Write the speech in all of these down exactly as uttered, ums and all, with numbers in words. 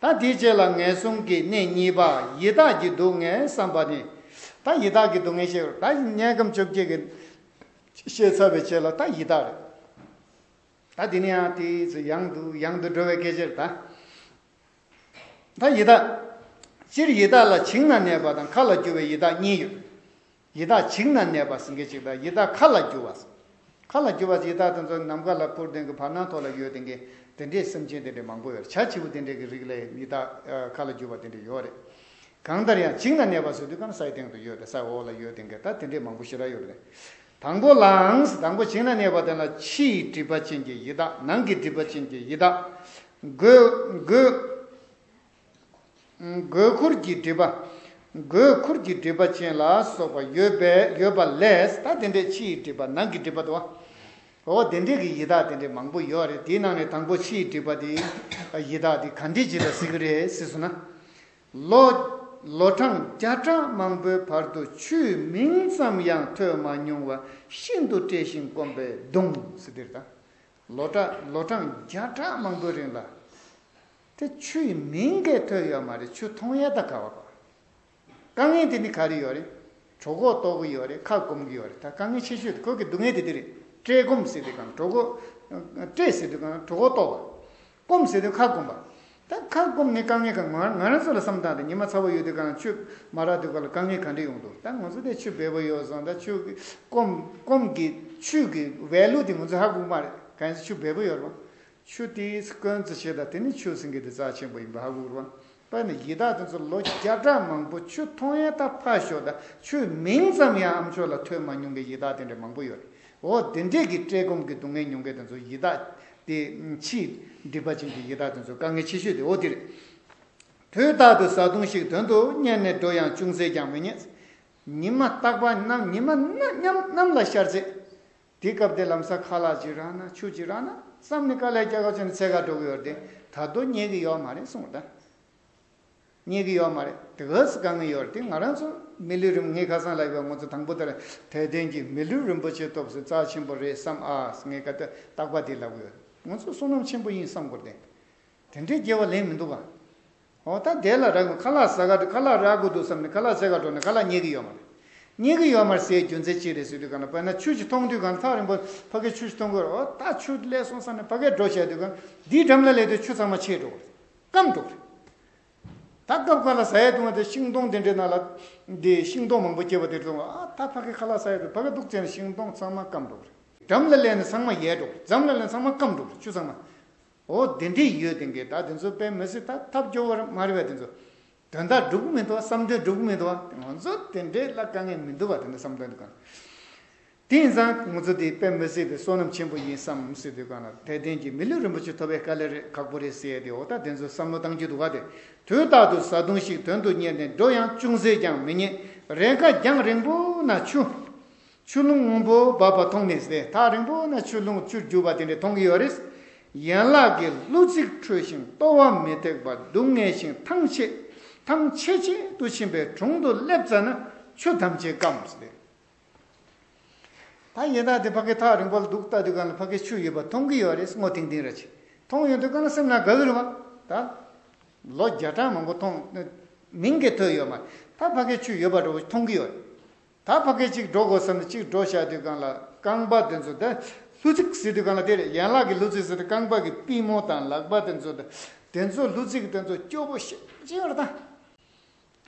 ད་དེའི་རྗེས་ལ་ངན་སོང་གི་གནས་གཉིས་པ་ཡི་དྭགས་ཀྱི་སྡུག་བསྔལ་བསམ་པ་ནི། ད་ཡི་དྭགས་ཀྱི་སྡུག་བསྔལ་བཤད། ད་དམྱལ་ཁམས་བཅོ་བརྒྱད་ཀྱི་བཤད་ཚར་བའི་རྗེས་ལ་ད་ཡི་དྭགས་རེད། ད་འདི་ནི་ཡང་དེའི་ཚེ་ཡང་དུ་ཡང་དུ་འགྲོ་བའི་སྐད་ཆ་རེད་ད། ད་ཡི་དྭགས། སྤྱིར་ཡི་དྭགས་ལ་བྱིང་ན་གནས་པ་དང་མཁའ་ལ་རྒྱུ་བའི་ཡི་དྭགས་གཉིས་ཡོད། ཡི་དྭགས་བྱིང་ན་གནས་པ་ཟེར་མཁན་ཅིག་དང་ཡི་དྭགས་མཁའ་ལ་རྒྱུ་བ། མཁའ་ལ་རྒྱུ་བ་ཡི་དྭགས་དེ་ཚོ་ནམ་མཁའ་ལ་འཕུར་ལྡིང་གི་བར་སྣང་ཐོག་ལ་ཡོད་དེ་འདྲའི་དེ་འདྲའི་སེམས་ཅན་དེ་འདྲའི་མང་པོ་ཡོད་རེད། བྱ་བྱིའུ་དེ་འདྲའི་གི་རིགས་ལ་ཡི་དྭགས་མཁའ་ལ་རྒྱུ་བ་དེ་འདྲ་ཡོད་རེད། གང་ལྟར་ཡང་བྱིང་ན་གནས་པ་ཟེར་དུས་གང་སའི་སྟེང་དུ་ཡོད་རེད། ས་འོག་ལ་ཡོད་དེ་འདྲའི་ད་དེ་འདྲའི་མང་པོ་ཞེ་དྲག་ཡོད་རེད། དང་པོ་ལའང་དང་པོ་བྱིང་ན་གནས་པ་དེ་ལ་ཕྱིའི་སྒྲིབ་པ་ཅན་གྱི་ཡི་དྭགས། ནང་གི་སྒྲིབ་པ་ཅན་གྱི་ཡི་དྭགས། མགོས་མགོས། མགོས་ཁུར་གྱི་སྒྲིབ་པ། མགོས་ཁུར་གྱི་སྒྲིབ་པ་ཅན་ལ་སོགས་པ་ཡོད་པས་ཡོད་པ་ལས་ད་དེ་འདྲའི་ཕྱིའི་སྒྲིབ་པ་ནང་གི་སྒྲིབ་པ་དོ། འོ་དེ་འདྲའི་གི་ཡི་དྭགས་དེ་འདྲའི་མང་པོ་ཡོད་རེད། དེའི་ནང་ནས་དང་པོ་ཕྱིའི་སྒྲིབ་པ་དེ་ཡི་དྭགས་དེ་ག་འདྲའི་ཅིག་ལ་ཟེར་གི་རེད་ཟེར་སོང་ན། ལོ་ལོ་གྲངས་བརྒྱ་ཕྲག་མང་པོའི་བར་དུ་ཆུའི་མིང་ཙམ་ཡང་ཐོས་མ་མྱོང་བར་ཤིན་ཏུ་བཀྲེས་ཤིང་སྐོམ་པས་གདུངས་ཟེར་དེ་རེད་ད། ལོ་གྲངས་ལོ་གྲངས་བརྒྱ་ཕྲག་མང་པོའི་རིང་ལ། དེ་ཆུའི་མིང་གས་ཐོས་ཡོད་མ་རེད། ཆུ་མཐོང་ཡས་ད་ག་བ་གོ། དཀའ་ངལ་དེ་ནི་ག་རེ་ཡོད་རེད། གྲོད་ཁོག་ལྟོགས་ཀྱི་ཡོད་རེད། ཁ་སྐོམ་གྱི་ཡོད་རེད། ད་དཀའ་ངལ་ཆེ་ཤོས་དེ་ཁོ་གི་སྡུག་བསྔལ་དེ་དེ་རེད། བཀྲེས་སྐོམ་ཟེར་དུས་གང་གྲོད་ཁོག་བཀྲེས་ཟེར་དུས་གང་གྲོད་ཁོག་ལྟོགས་པ། སྐོམ་ཟེར་དུས་ཁ་སྐོམ་པ། ད་ཁ་སྐོམ་ནི་དཀའ་ངལ་གང་ང་ང་རང་ཚོ་ལ་བསམ་སྟངས་དེ་ཉི་མ་ཚ་བོ་ཡོད་དུས་གང་ཆུ་མ་རག་དུས་གང་ལ་དཀའ་ངལ་ག་འདྲ་ཡོང་འདུག་ད་ང་ཚོ་དེ་ཆུ་འབེལ་པོ་ཡོད་སོང་ད་ཆུ་གི་སྐོམ་སྐོམ་གྱི་ཆུ་གི་ཝེ་ལུ་དེ་ང་ཚོ་ཧ་གོ་གི་མ་རེད། གང་ཡིན་ཟེར་ཆུ་འབེལ་པོ་ཡོད་རེད་པ། ཆུ་དེའི་སྐོན་ཚོ་བྱེད་ད་དེ་ནི་ཆུ་ཟེར་མཁན་དེ་རྩ་ཆེན་པོ་ཡིན་པ་ཧ་གོ་རེད་པ། དཔེར་ན་ཡི་དྭགས་དེ་ཚོ་ལོ་བརྒྱ་ཕྲག་མང་པོ་ཆུ་མཐོང་ཡས་ད་ཕར་ཞོག་ད་ཆུའི་མིང་ཙམ་ཡང་ཨ་མཆོག་ལ་ཐོས་མ་མྱོང་མཁན་ཡི་དྭགས་དེ་འདྲ་མང་པོ་ཡོད་རེད། འོ་དེ་འདྲས་ཀྱི་བཀྲེས་སྐོམ་གྱི་སྡུག་བསྔལ་མྱོང་མཁན་དེ་ཚོ་ཡི་དྭགས་དེ་ཕྱིའི་སྒྲིབ་པ་ཅན་གྱི་ཡི་དྭགས་དེ་ཚོ་དཀའ་ངལ་ཆེ་ཤོས་དེ་འོ་དེ་རེད། དུས་རྟག་ཏུ་བཟའ་བཏུང་ཞིག་དོན་དུ་གཉེར་ནས་འགྲོ་ཡང་ཅུང་ཟད་ཀྱང་མི་རྙེད། ཉི་མ་རྟག་པར་གནམ་ཉི་མ་གནམ་གནམ་ལ་ཤར་ཚེ། དེ་སྐབས་དེ་ལམ་སང་ཁ་ལག་ཅིག་རག་ན་ཆུ་ཅིག་རག་ན་བསམ་ནས་དཀའ་ལས་རྒྱག་ག་བྱས་ནས་འཚོལ་ག་འགྲོ་གི་ཡོད་རེད་དེ་ད་དུང་རྙེད་ཀྱི་ཡོད་མ་རེད་གསུངས་པ་དང་། རྙེད་ཀྱི་ཡོད་མ་རེད། དེ་ག་ཚོད་དཀའ་ངལ་ཡོད་རེད་དེ་ང་རང་ཚོ་མི་ལུས་རིན་པོ་ངའི་ཁ་སང་ལ་ཡོད་པ་ང་ཚོ་དང་པོ་དེར་དད་ལྡན་གྱིས་མི་ལུས་རིན་པོ་ཆེ་ཐོབ་ཟེར་རྩ་ཆེན་པོ་རེད་བསམ་ཨ་ངས་ཀ་ཏོ་རྟག་པ་དེ་ལབ་ཡོད། ང་ཚོ་བསོད་ནམས་ཆེན་པོ་ཡིན་བསམ་དགོས་རེད་དེ། དེ་འདྲའི་དགེ་བ་ལེན་མི་འདུག་ག་འོ་ད་དེ་ལ་རག་ཁ་ལག་ཟ་ག་ཁ་ལག་རག་དགོས་འདུག་བསམ་ནས་ཁ་ལག་ཟ་ག་འགྲོ་ནས་ཁ་ལག་རྙེད་ཀྱི་ཡོད་མ་རེད། རྙེད་ཀྱི་ཡོད་མ་རེད་ཟེར་རྒྱུ་མཚན་ཅི་རེད་ཟེར་དུས་གང་ལ་དཔེར་ན་ཆུ་ཞིག་མཐོང་དུས་གང་ལ་ཐག་རིང་པོ་ཕ་གི་ཆུ་ཞིག་མཐོང་གི་རེད། འོ་ད་ཆུ་སླེབས་སོང་བསམ་ནས་ཕ་གིར་འགྲོ་བྱས་དུས་གང་འདིའི་འགྲམ་ལ་སླེབས་དུས་ཆུ་ཚང་མ་ཆད་འགྲོ་གི་རེད། སྐམ་འགྲོ་གི་རེད། ད་སྐབས་གང་ལ་ཟ་ཡས་བཏུང་བ་དེ་ཤིང་སྡོང་དེ་འདྲའི་ནང་ལ་འདི་ཤིང་སྡོང་མང་པོ་སྐྱེས་པ་དེ་བཏུང་བ་ཨ་ད་ཕ་གི་ཁ་ལག་ཟ་ཡས་དུ་ཕ་གི་འདུག་བྱས་ནས་ཤིང་སྡོང་ཚང་མ་སྐམ་འགྲོ་གི་རེད། འགྲམ་ལ་སླེབས་ནས་ཚང་མ་ཡལ་འགྲོ་གི་རེད། འགྲམ་ལ་སླེབས་ནས་ཚང་མ་སྐམ་འགྲོ་གི་རེད་ཆུ་ཚང་མ། འོ་དེ་འདྲས་ཡོད་དེ་འགས་ད་དེ་ཚོ་དཔེ་མི་སྲིད་ད་ཐབས་སྐྱོ་བོ་མ་རེད་པས་དེ་ཚོ། དོན་དག་འགྲུབ་ཀྱི་མི་འདུག་བ་བསམ་དོན་འགྲུབ་ཀྱི་མི་འདུག་བ་ང་ཚོ་དེ་འདྲས་ལ་དཀའ་ངལ་མི་འདུག་བ་དེ་འདྲ་བསམ་དོན་འདུག་ག་དེ་ཡིན་ཙང་ང་ཚོ་དེ་དཔེ་མི་སྲིད་པའི་བསོད་ནམས་ཆེན་པོ་ཡིན་བསམ་སྲིད་དུས་གང་ལ་དད་ལྡན་གྱི་མི་ལུས་རིན་པོ་ཆེ་ཐོབ་པའི་དཀའ་ལས་རེད་ཁག་པོ་རེད་ཟེར་ཡས་དེ་འོ་ད་དེ་ཚོ་བསམ་བློ་བཏང་རྒྱུ་འདུག་ག་དེ་དུས་རྟག་ཏུ་བཟའ་བཏུང་ཞིག་དོན་དུ་གཉེར་ནས་འགྲོ་ཡང་ཅུང་ཟད་ཀྱང་མི་རྙེད། རེས་འགའ་རྒྱང་རིང་པོ་ན་ཆུ། ཆུ་ཀླུང་སྔོན་པོ་འབབ་པ་མཐོང་ནས་ཟེར་ཐག་རིང་པོ་ན་ཆུ་ཀླུང་ཆུར་རྒྱུག་པ་དེ་འདྲ་མཐོང་གི་ཡོད་རེད། ཡན་ལག་གི་ལྷུ་ཚིགས་ཁྲོས་ཤིང་ལྟོ་བ་མི་ཐེག་པ་སྡུག་བསྔལ་ཞིང་ཐང་ཆད་ཐང་ཆད་ཆད་དུ་ཕྱིན་པའི་དྲུང་དུ་སླེབས་ཙ་ན་ཆུ་ཐམས་ཅད་སྐམ་ཟེར། ད་ཡིན་ན་དེ་ཕ་གི་ཐག་རིང་པོ་ལ་འདུག་ལྟ་དུས་གང་ལ་ཕ་གི་ཆུ་ཡོད་པ་མཐོང་གི་ཡོད་རེད་སྔོ་ཐིང་ཐིང་ར་ཆེ་མཐོང་ཡོང་དུས་གང་ལ་སེམས་ནང་དགའ་གི་རེད་བ། ད་ལོ་བརྒྱ་ཕྲག་མང་པོ་མཐོང་མིང་གི་ཐོས་ཡོད་མ་རེད་ད་ཕ་གི་ཆུ་ཡོད་པ་འདྲ་བོ་མཐོང་གི་ཡོད་རེད། ད་ཕ་གི་གཅིག་འགྲོ་དགོས་བསམ་ནས་གཅིག་འགྲོ་བཞག་དུས་གང་ལ་རྐང་པ་དེ་ཚོ་དེ་ལྷུ་ཚིགས་ཟེར་དུས་གང་ལ་དེ་རེད་ཡན་ལག་གི་ལྷུ་ཚིགས་ཟེར་ཏེ་རྐང་པ་གི་པུས་མོ་དང་ལག་པ་དེ་ཚོ་དེ་དེ་ཚོ་ལྷུ་ཚིགས་དེ་ཚོ་སྐྱོ་པོ་ཞེ་ཅིག་ཡོད་རེད་ད།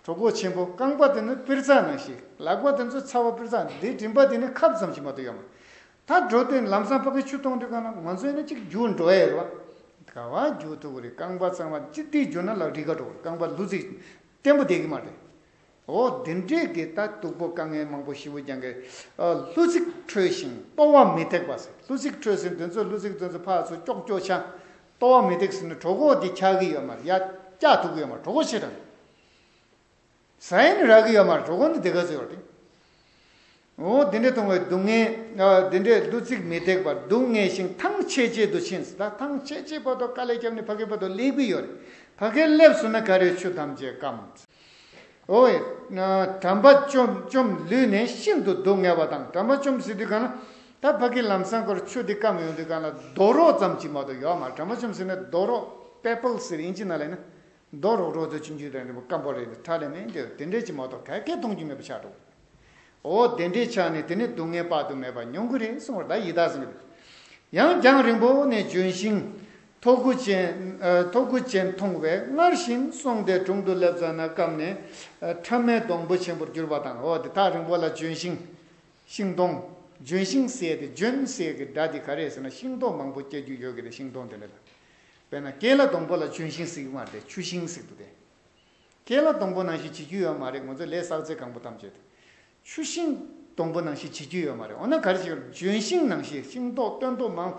གྲོད་ཁོག་ཆེན་པོ་རྐང་པ་དེ་ནི་པིར་ཙ་ནང་བཞིན་ལག་པ་དེ་ཚོ་ཚ་བ་པིར་ཙ་འདི་མགྲིན་པ་དེ་ནི་ཁབ་ཙམ་ཞིག་མ་གཏོགས་ཡོད་མ་རེད། ད་འགྲོ་དུས་ལམ་སང་ཕ་གི་ཆུ་མཐོང་དུས་གང་ལ་ང་ཚོ་ཡིན་ན་གཅིག་རྒྱུག་འགྲོ་ཡས་རེད་བ། ག་བ་རྒྱུག་ཐུབ་ཀྱི་རེད་རྐང་པ་ཚང་མ་ཅི་ཏིག་རྒྱུག་ན་ལག་རིག་ག་འགྲོ་གི་རེད་རྐང་པ་ལྷུ་ཚིགས་བརྟན་པོ་བསྡད་ཀྱི་མ་རེད། འོ་འདི་འདྲས་ཀྱི་ད་སྡུག་པོ་དཀའ་ངལ་མང་པོ་ཞེ་པོ་རྐྱང་གི་ཨ། ལྷུ་ཚིགས་ཁྲོས་ཤིང་ལྟོ་བ་མི་ཐེག་པ་ཟེར། ལྷུ་ཚིགས་ཁྲོས་ཟེར་དུས་ཚོད་ལྷུ་ཚིགས་དུས་ཚོད་ཕར་ཚུར་ཀྱོག་ཀྱོག་ཆགས། ལྟོ་བ་མི་ཐེག་ཟེར་ན་གྲོད་ཁོག་འདི་འཁྱག་གི་ཡོད་མ་རེད། ཡར་བཀྱག་ཐུབ་ཀྱི་ཡོད་མ་རེད་གྲོད་ཁོག་ཆེ་དྲགས། ཟ་ཡས་ནི་རག་གི་ཡོད་མ་རེད་གྲོད་ཁོག་འདི་དེ་ག་ཚོད་ཡོད་རེད། འོ་འདི་འདྲས་གཏོང་བའི་སྡུག་བསྔལ་ཨ། འདི་འདྲས་ལྷུ་ཚིགས་མི་ཐེག་པ་སྡུག་བསྔལ་ཞིང་ཐང་ཆད་ཆད་དུ་ཕྱིན་ཟེར། ད་ཐང་ཆད་ཆད་བར་དུ་དཀའ་ལས་བརྒྱབ་ནས་ཕ་གི་བར་དུ་སླེབས་ཀྱི་ཡོད་རེད། ཕ་གིར་སླེབས་སོང་ན་ག་རེ་ཆུ་ཐམས་ཅད་སྐམ། ཨོ་ཡེ། དྲན་པ་བཅོམ་བཅོམ་ལུས་ནས་ཤིན་ཏུ་སྡུག་བསྔལ་བ་དང་དྲན་པ་བཅོམ་ཟེར་དུས་གང་ལ། ད་ཕ་གི་ལམ་སང་ཁོར་ཆུ་འདི་སྐམ་ཡོང་དུས་གང་ལ་རྡོ་རོག་ཙམ་གྱིས་མ་གཏོགས་ཡོད་མ་རེད། དྲན་པ་བཅོམ་ཟེར་ན་རྡོ་རོག་པེ་པལ་ཟེར་ཨིན་ཇི་ནང་ལ་ཡིན་ན། རྡོ་རོག་རོག་ཏུ་ཆུང་ཆུང་རེ་རེ་སྐམ་པོ་རེ་ཁྲ་ལེ་མེ་འདི་དེ་འདྲས་ཅིག་མ་གཏོགས་ག་གེ་མཐོང་རྒྱུ་མེད་པ་ཆགས་འགྲོ། འོ་དེ་འདྲའི་ཆ་ནས་དེ་ནི་སྡུག་བསྔལ་དཔག་ཏུ་མེད་པ་མྱོང་གི་རེད་གསུངས་པར་ད་ཡི་དྭགས་ཟེར་གི་རེད། ཡང་རྒྱང་རིང་པོ་ནས་ལྗོན་ཤིང་ཐོག་གུ་ཅན་ཨ་ཐོག་གུ་ཅན་མཐོང་བས་སྔར་བཞིན་སོང་སྟེ་དྲུང་དུ་སླེབས་ཙ་ན་སྐབས་ནས་ཨ་ཕྲ་མའི་སྡོང་པོ་ཆེན་པོར་གྱུར་པ་དང་། འོ་དེ་ཐག་རིང་པོ་ལ་ལྗོན་ཤིང་ཤིང་སྡོང་ལྗོན་ཤིང་ཟེར་ཏེ་ལྗོན་ཟེར་གི་སྒྲ་དེ་ག་རེ་ཟེར་ན་ཤིང་ཏོག་མང་པོ་སྐྱེ་རྒྱུ་ཡོད་གི་རེད། ཤིང་སྡོང་དེ་འདྲ་ལ། དཔེར་ན་ཀན་ལྷ་སྡོང་པོ་ལ་ལྗོན་ཤིང་ཟེར་གི་མ་རེད་དེ་ཆུ་ཤིང་ཟེར་འདུག་སྟེ། ཀན་ལྷ་སྡོང་པོ་ནང་བཞིན་བྱེད་རྒྱུ་ཡོད་མ་རེད། ང་ཚོ་ལས་བསགས་ཚད་གང་པོ་ཐམས་ཅད་དེ། ཆུ་ཤིང་སྡོང་པོ་ནང་བཞིན་བྱེད་རྒྱུ་ཡོད་མ་རེད། འོ་ན་ག་རེ་བྱེད་ཀྱི་ཡོད། ལྗོན་ཤིང་ནང་བཞིན་ཤིང་ཏོག་སྟོན་ཏོག་མང་།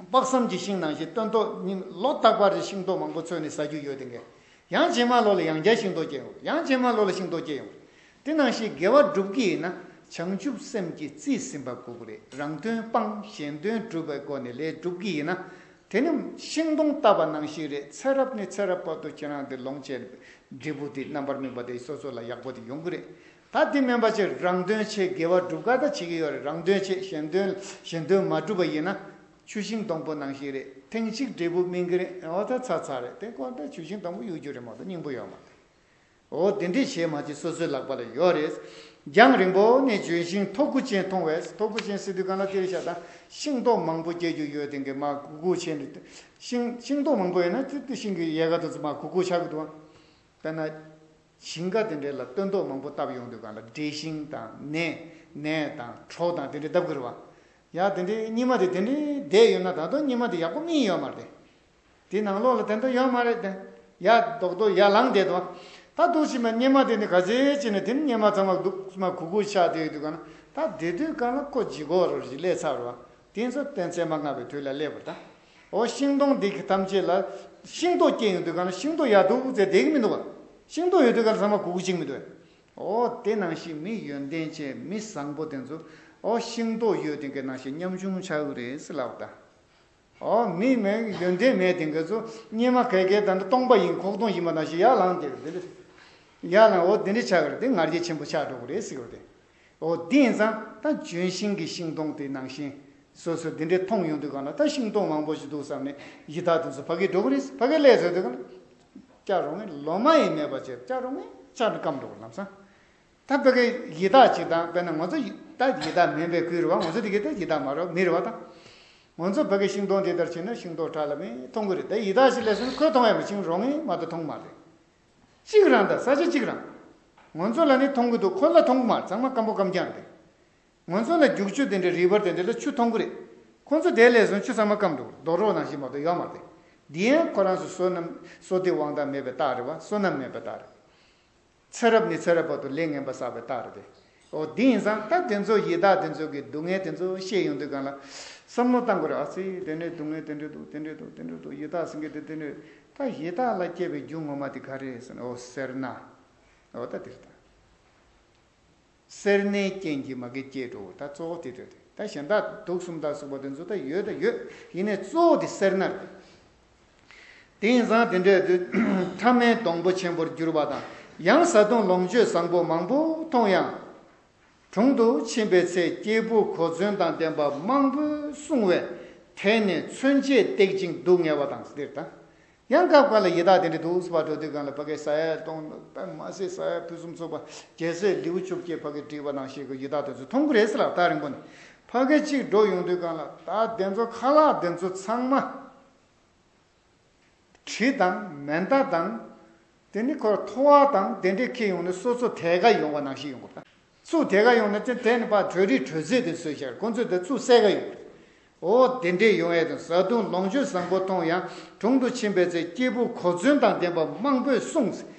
དཔག་བསམ་གྱི་ཤིང་ནང་བཞིན་སྟོན་ཏོག་ཉིན་ལོ་རྟག་པར་ཤིང་ཏོག་མང་པོ་འཚོལ་ནས་ཟ་རྒྱུ་ཡོད་དེ་འགས། ཡང་རྗེས་མ་ལོ་ལ་ཡང་བསྐྱར་ཤིང་ཏོག་སྐྱེ་ཡོང་། ཡང་རྗེས་མ་ལོ་ལ་ཤིང་ཏོག་སྐྱེ་ཡོང་། དེ་ནང་བཞིན་དགེ་བ་སྒྲུབ་ཀྱི་ཡིན་ན་བྱང་ཆུབ་སེམས་ཀྱིས་རྩིས་ཟིན་པ་དགོས་ཀྱི་རེད། རང་དོན་སྤང་གཞན་དོན་སྒྲུབ་པའི་སྒོ་ནས་ལས་སྒྲུབ་ཀྱི་ཡིན་ན། དེ་ནི་ཤིང་སྡོང་བཏབ་པ་ནང་བཞིན་རེད། ཚེ་རབས་ནས་ཚེ་རབས་བར་དུ་ཁྱེད་རང་དེ་ལོངས་སྤྱད་འབྲས་བུ་དེ་རྣམ་པར་སྨིན་པ་དེ་སོ་སོ་ལ་ཡག་པོ་དེ་ཡོང་གི་རེད། ད་དེ་མིན་པ་ཅིག་རང་དོན་ཆེད་དགེ་བ་སྒྲུབ་ག་ད་བྱེད་ཀྱི་ཡོད་རེད། རང་དོན་ཆེད་གཞན་དོན་གཞན་དོན་མ་སྒྲུབ་པ་ཡིན་ན་ཆུ་ཤིང་སྡོང་པོ་ནང་བཞིན་རེད། ཐེངས་གཅིག་འབྲས་བུ་སྨིན་གི་རེད། འོ་ད་ཚར་ཚར་རེད། དེ་སྐོར་ད་ཆུ་ཤིང་སྡོང་པོ་གཡུག་རྒྱུ་རེད་མ་གཏོགས་སྙིང་པོ་ཡོད་མ་རེད། འོ་དེ་འདྲས་བྱས་མ་བྱས་སོ་སོའི་ལག་པ་ལ་ཡོད་རེད། རྒྱང་རིང་པོ་ནས་ལྗོན་ཤིང་ཐོག་གུ་ཅན་མཐོང་བས། ཐོག་གུ་ཅན་ཟེར་དུས་གང་ལ་དེར་བཞག་ད་ཤིང་ཏོག་མང་པོ་སྐྱེ་རྒྱུ་ཡོད་དེ་འགས་མ་གུག་གུག་བྱས་ནས་ཤིང་ཤིང་ཏོག་མང་པོ་ཡོད་ན་དེ་དེ་ཤིང་གི་ཡལ་ག་དེ་ཚོ་མ་གུག་གུག་ཆགས་ཀྱི་འདུག་བ། དཔེར་ན། ཞིང་ཁ་དེ་འདྲས་ལ་སྟོན་ཐོག་མང་པོ་བཏབ་ཡོང་དུས་གང་ལ་འབྲས་ཤིང་དང་ནས་ནས་དང་གྲོ་དང་དེ་འདྲས་བཏབ་ཀྱི་རེད་བ། ཡ་དེ་འདྲས་སྙེ་མ་དེ་དེ་འདྲས་བསྡད་ཡོད་ན་ད་དུང་སྙེ་མ་དེ་ཡག་པོ་སྨིན་ཡོད་མ་རེད། དེ་ནང་ལོགས་ལ་དེ་འདྲ་ཡོད་མ་རེད་དེ། ཡ་རྡོག་རྡོག་ཡར་ལངས་བསྡད་འདུག་ད་འདུག་ཕྱིན་པ་སྙེ་མ་དེ་ནི་ག་ཚོད་ཅིག་ནས་དེ་ནི་སྙེ་མ་ཚང་མ་འདུག་མ་གུག་གུག་ཆགས་བསྡད་ཡོད་དུས་གང་ལ་ད་བསྡད་དུས་གང་ལ་ཁོ་ལྗིད་ཁོག་རོ་ཞིག་སླེབས་ཚར་བ། དེ་ཚོ་སྟོན་ཚད་མ་སྔ་བའི་དུས་ལ་སླེབས་པ་དང་། འོ་ཤིང་སྡོང་འདི་གི་ཐམས་ཅད་ལ་ཤིང་ཏོག་སྐྱེ་ཡོང་དུས་གང་ལ་ཤིང་ཏོག་ཡག་འདུག་ཟེར་བསྡད་ཀྱི་མི་འདུག་བ། ཤིང་ཏོག་ཡོད་དུས་གང་ལ་ཚང་མ་གུག་གུག་ཅིག་མི་འདུག་འོ་དེ་ནང་བཞིན་མི་ཡོན་ཏན་ཅན་མི་བཟང་པོ་དེ་ཚོ་འོ་ཤིང་ཏོག་ཡོད་དེ་གའི་ནང་བཞིན་ཉམ་ཆུང་ཆགས་ཀྱི་རེད་ཟེར་ལབ་པ་དང་། འོ་མི་མེད་ཡོན་ཏན་མེད་དེ་གའི་ཚོ་སྙེ་མ་གས་གས་ད་ནི་སྟོང་པ་ཡིན་ཁོག་སྟོང་ཡིན་པ་ནང་བཞིན་ཡར་ལངས་དེ་དེ་འདྲ་ཡར་ལངས་འོ་དེ་འདྲ་ཆགས་ཀྱི་རེད། དེ་ང་རྒྱལ་ཆེན་པོ་ཆགས་འགྲོ་གི་རེད་ཟེར་གྱི་རེད། འོ་དེ་ཡིན་ཙང་ད་ལྗོན་ཤིང་གི་ཤིང་སྡོང་དེ་ནང་བཞིན་སོ་སོ་དེ་འདྲའི་མཐོང་ཡོང་དུས་གང་ལ་ད་ཤིང་སྡོང་མང་པོ་ཞིག་འདུག་བསམ་ནས་ཡི་དྭགས་དེ་ཚོ་ཕ་གིར་འགྲོ་གི་རེད། ཕ་གིར་སླེབས་ཚར་དུས་གང་ལ་སྐྱ་རོང་ངེ་ལོ་མ་ཡིན་མེད་པ་བྱས་སྐྱ་རོང་ངེ་ཆགས་ནས་སྐམ་འགྲོ་གི་རེད་ལམ་སང་། ད་ཕ་གིར་ཡི་དྭགས་ཅིག་དང་དཔེར་ན་ང་ཚོ་ཡི་ད་ཡི་དྭགས་མིན་པའི་ཁུལ་རེད་བ། ང་ཚོ་དེ་གའི་ད་ཡི་དྭགས་མ་རེད་མི་རེད་བ་ད། ང་ཚོ་ཕ་གིར་ཤིང་སྡོང་དེ་ལྟར་ཕྱིན་ན་ཤིང་ཏོག་ཁྲ་ལ་མི་མཐོང་གི་རེད། ད་ཡི་དྭགས་ཤིག་སླེབས་སོང་ན་ཁོས་མཐོང་ཡ་མ་ཤིང་རོང་ངེ་མ་གཏོགས་མཐོང་མ་རེད། གཅིག་རང་ད་ས་ཆ་གཅིག་རང་། ང་ཚོ་ལ་ནི་མཐོང་གི་འདུག་ཁོ་ལ་མཐོང་གི་མ་རེད། ཚང་མ་སྐམ་པོ་སྐམ་རྐྱང་རེད། ང་ཚོ་ལ་རྒྱུག་ཆུ་དེ་འདྲ་རི་བར་དེ་འདྲ་ལ་ཆུ་མཐོང་གི་རེད། ཁོ་ཚོ་དེ་ལས་བཟུང་ཆུ་ཚང་མ་སྐམ་འགྲོ་རྡོ་རོག་ནང་བཞིན་མ་གཏོགས་ཡོད་མ་རེད། འདི་ཡང་ཁོ་རང་ཚོ་བསོད་ནམས་བསོད་བདེ་དབང་ཐང་མེད་པའི་རྟགས་རེད་བ། བསོད་ནམས་མེད་པའི་རྟགས་རེད། ཚེ་རབས་ནས་ཚེ་རབས་བར་དུ་ལས་ངན་པ་བསགས་པའི་རྟགས་རེད་དེ། འོ་འདི་ཡིན་ཙང་ད་དེ་ཚོ་ཡི་དྭགས་དེ་ཚོ་གི་སྡུག་བསྔལ་དེ་ཚོ་ཤེས་ཡོང་དུས་གང་ལ་བསམ་བློ་བཏང་དགོས་རེད། ཨ་ཙི་དེ་འདྲའི་སྡུག་བསྔལ་དེ་འདྲ་འདུག་དེ་འདྲ་འདུག་དེ་འདྲ་འདུག་ཡི་དྭགས་ཟེར་མཁན་དེ་དེ་འདྲ། ད་ཡི་དྭགས་ལ་སྐྱེ་བའི་རྒྱུ་ངོ་མ་དེ་ག་རེ་རེད་ཟེར་ན་འོ་སེར་སྣ། འོ་ད་དེ་རེད་ད། སེར་སྣའི་རྐྱེན་གྱིས་མ་གི་སྐྱེས་འགྲོ། ད་གཙོ་བོ་དེ་རེད། ད་གཞན་དག་དུག་གསུམ་དང་ཟུག་པ་དེ་ཚོ་ད་ཡོད་ད་ཡོད། ཡིན་ནའི་གཙོ་བོ་དེ་སེར་སྣ་རེད། དེ་ཡིན་ཙང་དེ་འདྲའི་དུས་ཕྲ་མའི་སྡོང་པོ་ཆེན་པོར་གྱུར་པ་དང་། ཡང་བཟའ་བཏུང་ལོངས་སྤྱོད་བཟང་པོ་མང་པོ་མཐོང་ཡང་། དྲུང་དུ་ཕྱིན་པའི་ཚེ་སྐྱེས་བུ་གོ་མཚོན་དང་ལྡན་པ་མང་པོས་བསྲུང་བས་དེད་ནས་མཚོན་ཆས་བཏེག་ཅིང་སྡུག་བསྔལ་བ་དང་། འདིར་ད། ཡང་སྐབས་འགའ་ལ་ཡི་དྭགས་དེ་འདྲ་འདུག་ཟེར་བ་འགྲོ་དུས་སྒང་ལ་ཕ་གིའི་ཟ་ཡ་གཏོང་ད་མ་ཟད་ཟ་ཡ་ཕུན་སུམ་ཚོགས་པ་རྒྱལ་སྲས་ལེའུ་བཅོ་བརྒྱད་ཕ་གིར་བསྒྲིགས་པ་ནང་བཞིན་གྱི་ཡི་དྭགས་དེ་ཚོ་མཐོང་གི་རེད་ཟེར་ལ། ད་རིང་པོ་ནས་ཕ་གི་གཅིག་འགྲོ་ཡོང་དུས་སྒང་ལ་ད་དེ་ཚོ་ཁ་ལག་དེ་ཚོ་ཚང་མ་གྲི་དང་མེ་མདའ་དང་། དེ་ནི་ཁོ་ཐོ་བ་དང་དེ་འདྲས་འཁྱེར་ཡོང་ནས་སོ་སོ་དེད་ག་ཡོང་བ་ནང་བཞིན་ཡོང་གི་རེད། ཚུར་དེད་ག་ཡོང་ན་ཅི་དེ་ནི་ཕར་བྲོས་རིས་བྲོས་ཚད་དེ་བཟོས་བཞག་ཁོ་ཚོས་དེ་ཚུར་བསད་ག་ཡོང་གི་རེད། འོ་དེ་འདྲས་ཡོང་ཡས་དང་། བཟའ་བཏུང་ལོངས་སྤྱོད་བཟང་པོ་མཐོང་ཡང་དྲུང་དུ་ཕྱིན་པའི་ཚེ་སྐྱེས་བུ་གོ་མཚོན་དང་ལྡན་པ་མང་པོས་བསྲུང་།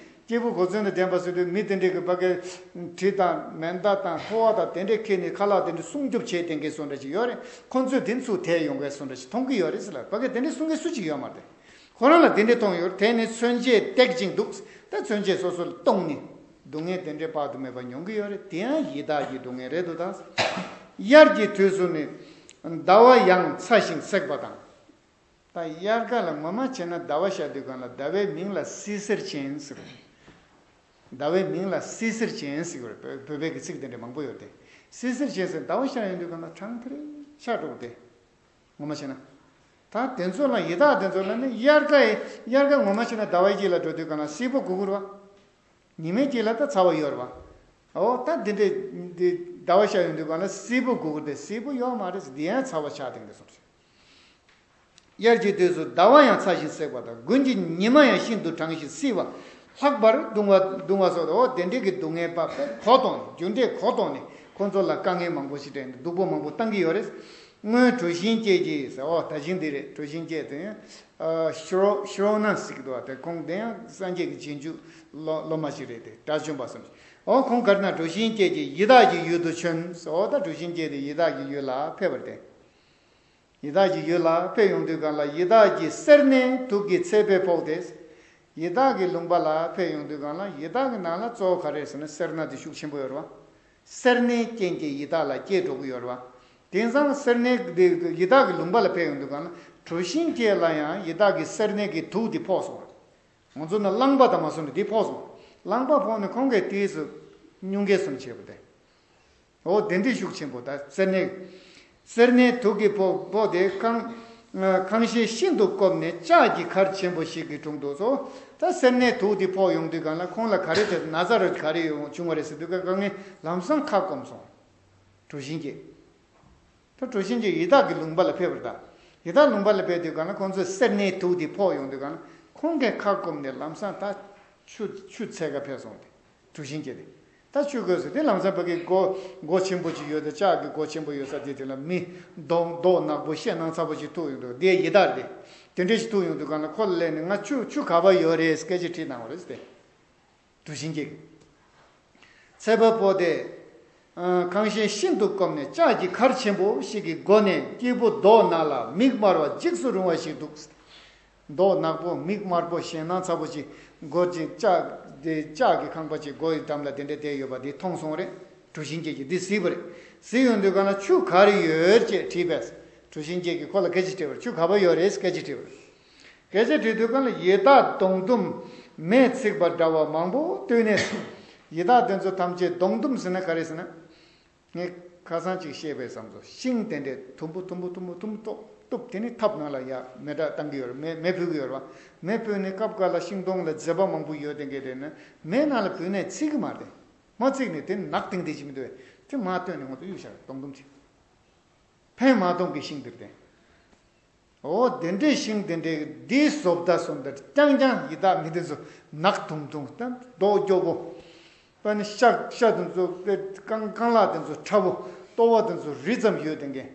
སྐྱེས་བུ་གོ་མཚོན་དང་ལྡན་པ་ཟེར་དུས་མི་དེ་འདྲས་ཀྱི་ཕ་གི་གྲི་དང་མེ་མདའ་དང་ཕོ་བ་དང་དེ་འདྲས་འཁྱེར་ནས་ཁ་ལག་དེ་འདྲས་སྲུང་སྐྱོབ་བྱེད་དེ་འགའི་བཟོ་འདྲ་ཞིག་ཡོད་རེད། ཁོ་ཚོས་དེ་ཚུར་དེད་ཡོང་གའི་བཟོ་འདྲ་ཞིག་མཐོང་གི་ཡོད་རེད་ཟེར་ལ། ཕ་གི་དེ་འདྲས་གསུང་མཁན་སུ་གཅིག་ཡོད་མ་རེད། ཁོ་རང་ལ་དེ་འདྲས་མཐོང་ཡོད། དེ་ནི་མཚོན་ཆས་བཏེག་ཅིང་སྡུག་ད་མཚོན་ཆས་སོ་སོ་ལ་གཏོང་ནས་སྡུག་བསྔལ་དེ་འདྲས་དཔག་ཏུ་མེད་པ་མྱོང་གི་ཡོད་རེད། དེ་ཡང་ཡི་དྭགས་ཀྱི་སྡུག་བསྔལ་རེད་འདུག་ད་དབྱར་གྱི་དུས་སུ་ནི་ཟླ་བ་ཡང་ཚ་ཞིང་སྲེག་པ་དང་། ད་དབྱར་ཁ་ལ་ངོ་མ་བྱས་ན་ཟླ་བ་ཤར་དུས་སྒང་ལ་ཟླ་བའི་མིང་ལ་བསིལ་ཟེར་ཅན་ཟེར། ཟླ་བའི་མིང་ལ་བསིལ་ཟེར་ཅན་ཟེར་བ་རེད། བོད་པའི་གི་ཚིག་དེ་འདྲ་མང་པོ་ཡོད་དེ། བསིལ་ཟེར་ཅན་ཟེར་ཟླ་བ་ཤར་ཡོང་དུས་སྒང་ལ་གྲང་ཐེར་ཆགས་འགྲོ་གི་དེ། ངོ་མ་བྱས་ན། ད་དེ་ཚོ་ལ་ཡི་དྭགས་དེ་ཚོ་ལ་ནི་དབྱར་ཁ་ཡི་དབྱར་ཁ་ངོ་མ་བྱས་ན་ཟླ་བ་དཀྱིལ་ལ་འགྲོ་དུས་གང་ལ་སིལ་བུ་དགོས་ཀྱི་རེད་བ། ཉི་མའི་དཀྱིལ་ལ་ད་ཚ་བ་ཡོད་རེད་བ། འོ་ད་འདི་འདྲའི་འདི་ཟླ་བ་ཤར་ཡོང་དུས་གང་ལ་སིལ་བུ་དགོས་ཀྱི་རེད་དེ། སིལ་བུ་ཡོད་མ་རེད། འདི་ཡང་ཚ་བ་ཆགས་བསྡད་འདུག་གསུངས་རེད། དབྱར་གྱི་དུས་སུ་ཟླ་བ་ཡང་ཚ་ཞིང་བསྲེགས་པ་དང་། དགུན་གྱི་ཉི་མ་ཡང་ཤིན་ཏུ་གྲང་ཞིང་བསིལ་བ། ལྷག་པར་གདུང་བ་གདུང་བ་སོགས། འོ་དེ་འདྲའི་གི་སྡུག་བསྔལ་བབས་པས་གོ་བཏོན་ནས། རྒྱུ་འབྲས་གོ་བཏོན་ནས་ཁོང་ཚོ་ལ་དཀའ་ངལ་མང་པོ་ཞིག་སྤྲད་ནས་སྡུག་པོ་མང་པོ་བཏང་གི་ཡོད་རེད། སྔོན་གྲུ་བཞིན་སྐྱེས་ཀྱིས་ཟེར། འོ་ད་གཞི་འདི་རེད། གྲུ་བཞིན་སྐྱེས་དེ་ཡང་ཤྲོ་ཤྲོ་ན་ཟེར་གི་འདུག་བ། དེ་ཁོང་དེ་ཡང་སངས་རྒྱས་ཀྱི་རྗེས་འཇུག་སློབ་སློབ་མ་ཞིག་རེད་དེ། དགྲ་བཅོམ་པ་བསམ་ཞིང་། འོ་ཁོང་ག་རེ་ན། གྲུ་བཞིན་སྐྱེས་ཀྱིས་ཡི་དྭགས་ཀྱི་ཡུལ་དུ་བྱོན་ཟེར། འོ་ད་གྲུ་བཞིན་སྐྱེས་དེ་ཡི་དྭགས་ཀྱི་ཡུལ་ལ་ཕེབས་པ་རེད་དེ། ཡི་དྭགས་ཀྱི་ཡུལ་ལ་ཕེབས་ཡོང་དུས་གང་ལ་ཡི་དྭགས་ཀྱི་སེར་སྣའི་དུག་གིས་ཚད་པས་ཕོག་སྟེ། ཡི་དྭགས་ཀྱི་ལུང་པ་ལ་ཕེབས་ཡོང་དུས་གང་ལ་ཡི་དྭགས་ཀྱི་ནང་ལ་གཙོ་བོ་ག་རེ་ཟེར་ན་སེར་སྣ་དེ་ཤུགས་ཆེན་པོ་ཡོད་རེད་བ། སེར་སྣའི་རྐྱེན་གྱིས་ཡི་དྭགས་ལ་སྐྱེ་འགྲོ་གི་ཡོད་རེད་བ། དེང་སང་སེར་སྣའི་དེ་ཡི་དྭགས་ཀྱི་ལུང་པ་ལ་ཕེབས་ཡོང་དུས་གང་ལ་གྲུ་བཞིན་སྐྱེས་ལ་ཡང་ཡི་དྭགས་ཀྱི་སེར་སྣའི་གི་དུག་དེ་ཕོག་སོང་བ། ང་ཚོ་ནི་རླངས་པ་དང་མ་སོང་ནས་དེ་ཕོག་སོང་། རླངས་པ་ཕོག་ནས་ཁོང་གིས་དེའི་སུ་སྙུང་གའི་སུ་བྱས་པ་དེ། འོ་དེ་འདྲའི་ཤུགས་ཆེན་པོ། ད་སེར་སྣའི་སེར་སྣའི་དུག་གིས་ཕོག་ཕོག་སྟེ་ཁང་ཁང་ཤིང་ཤིན་ཏུ་བསྐོམས་ནས་ལྕགས་ཀྱི་མཁར་ཆེན་པོ་ཞིག་གི་དྲུང་དུ་སོ། ད་སེར་སྣའི་དུག་དེ་ཕོག་ཡོང་དུས་གང་ལ་ཁོང་ལ་ག་རེ་དེ་ན་ཚ་རུ་ག་རེ་ཡོང་བྱུང་བ་རེད་ཟེར་དུས་གང་ངས་ལམ་སང་ཁ་སྐོམ་སོང་། གྲུ་བཞིན་གྱིས། ད་གྲུ་བཞིན་གྱིས་ཡི་དྭགས་ཀྱི་ལུང་པ་ལ་ཕེབས་པར་གདའ། ཡི་དྭགས་ལུང་པ་ལ་ཕེབས་དུས་གང་ལ་ཁོང་ཚོས་སེར་སྣའི་དུག་དེ་ཕོག་ཡོང་དུས་གང་ལ་ཁོང་གིས་ཁ་སྐོམ་ནས་ལམ་སང་ད་ཆུ་ཆུ་འཚོལ་ག་ཕེབས་སོང་སྟེ། གྲུ་བཞིན་གྱིས་དེ། ད་ཆུ་དགོས་ཟེར་དེ་ལམ་སང་ཕ་གི་སྒོ་སྒོ་ཆེན་པོ་ཅིག་ཡོད་དེ། ལྕགས་ཀྱི་སྒོ་ཆེན་པོ་ཡོད་ས་དེ། དེ་ལ་མི་མདོག་མདོག་ནག་པོ་ཤེད་སྣ་ཚ་པོ་ཅིག་ཐུག་ཡོང་དུས། དེ་ཡི་དྭགས་རེད། དེ་འདྲ་ཞིག་ཐུག་ཡོང་དུས་གང་ལ་ཁོ་ལ་སླེབས་ནས་ང་ཆུ་ཆུ་ག་པར་ཡོད་རེད་སྐད་ཆ་དྲིས་གནང་བ་རེད་ཟེར་ཏེ། གྲུ་བཞིན་གྱིས་ཚད་པས་ཕོག་སྟེ། ཁང་ཤིང་ཤིན་ཏུ་བསྐོམས་ནས་ལྕགས་ཀྱི་མཁར་ཆེན་པོ་ཞིག་གི་སྒོ་ནས་སྐྱེས་བུ་མདོག་ནག་ལ་མིག་དམར་བ་འཇིགས་སུ་རུང་བ་ཞིག་འདུག། མདོག་ནག་པོ་མིག་དམར་པོ་ཤེད་སྣ་ཚ་པོ་ཞིག་སྒོ་ཅིག་ལྕགས་དེ་ལྕགས་ཀྱི་ཁང་པ་ཅིག་སྒོ་ཡི་འགྲམ་ལ་དེ་འདྲ་བསྡད་ཡོད་པ་དེ་མཐོང་སོང་རེད། གྲུ་བཞིན་གྱིས་ཀྱིས་འདི་གཟིགས་པ་རེད། གཟིགས་ཡོང་དུས་གང་ལ་ཆུ་ག་རེ་ཡོད་ཅེས་དྲིས་པས། གྲུ་བཞིན་གྱིས་ཀྱིས་ཁོ་ལ་སྐད་ཆ་དྲིས་པ་རེད། ཆུ་ག་པར་ཡོད་རེད་སྐད་ཆ་དྲིས་པ་རེད། སྐད་ཆ་དྲིས་དུས་གང་ལ་ཡི་དྭགས་མདོངས་དུམ་མེས་ཚིག་པ་འདྲ་བ་མང་པོ་བཏུས་ནས། ཡི་དྭགས་དེ་ཚོ་ཐམས་ཅད། མདོངས་དུམ་ཟེར་ན་ག་རེ་ཟེར་ན། ངས་ཁ་སང་ཅིག་བཤད་པའི་བསམ་ཚུལ། ཤིང་དེ་འདྲས་དུམ་བུ་དུམ་བུ་དུམ་བུ་དུམ་བུ་གཏུབ་གཏུབ། དེ་ནས་ཐབ་ནང་ལ་ཡ་མེ་སྲེག་བཏང་གི་ཡོད་རེད། མེ་མེ་ཕུལ་གི་ཡོད་རེད་བ། མེ་ཕུལ་ནས་སྐབས་འགའ་ལ་ཤིང་སྡོང་ལ་མཛེས་པ་མང་པོ་ཡོད་དེ་འགའ་རེད་ན། མེ་ནང་ལ་བུད་ནས་ཚིག་གི་མ་རེད། མ་ཚིག་ནས་དེ་ནག་ཏིང་ཏིང་ཅིག་མི་འདུག་བས། དེ་མར་བཏོན་ནས་ང་ཚོ་གཡུག་བཞག་མདོངས་དུམ་ཅིག། ཕན་མ་གཏོང་གི་ཤིང་འདིར་བསྟན། འོ་དེ་འདྲའི་ཤིང་དེ་འདྲའི་འདིའི་བཟོ་ལྟ་བཟོ་ལྟ་རྐྱང་རྐྱང་ཡི་དྭགས་མི་དེ་ཚོ་ནག་ཐུང་ཐུང་དང་མདོག་སྐྱོ་པོ། ཨ་ནི་ཤ་ཤ་དེ་ཚོ་དཔེ་རྐང་རྐང་ལག་དེ་ཚོ་ཕྲ་བོ། ལྟོ་བ་དེ་ཚོ་རི་ཙམ་ཡོད་དེ་འགའ།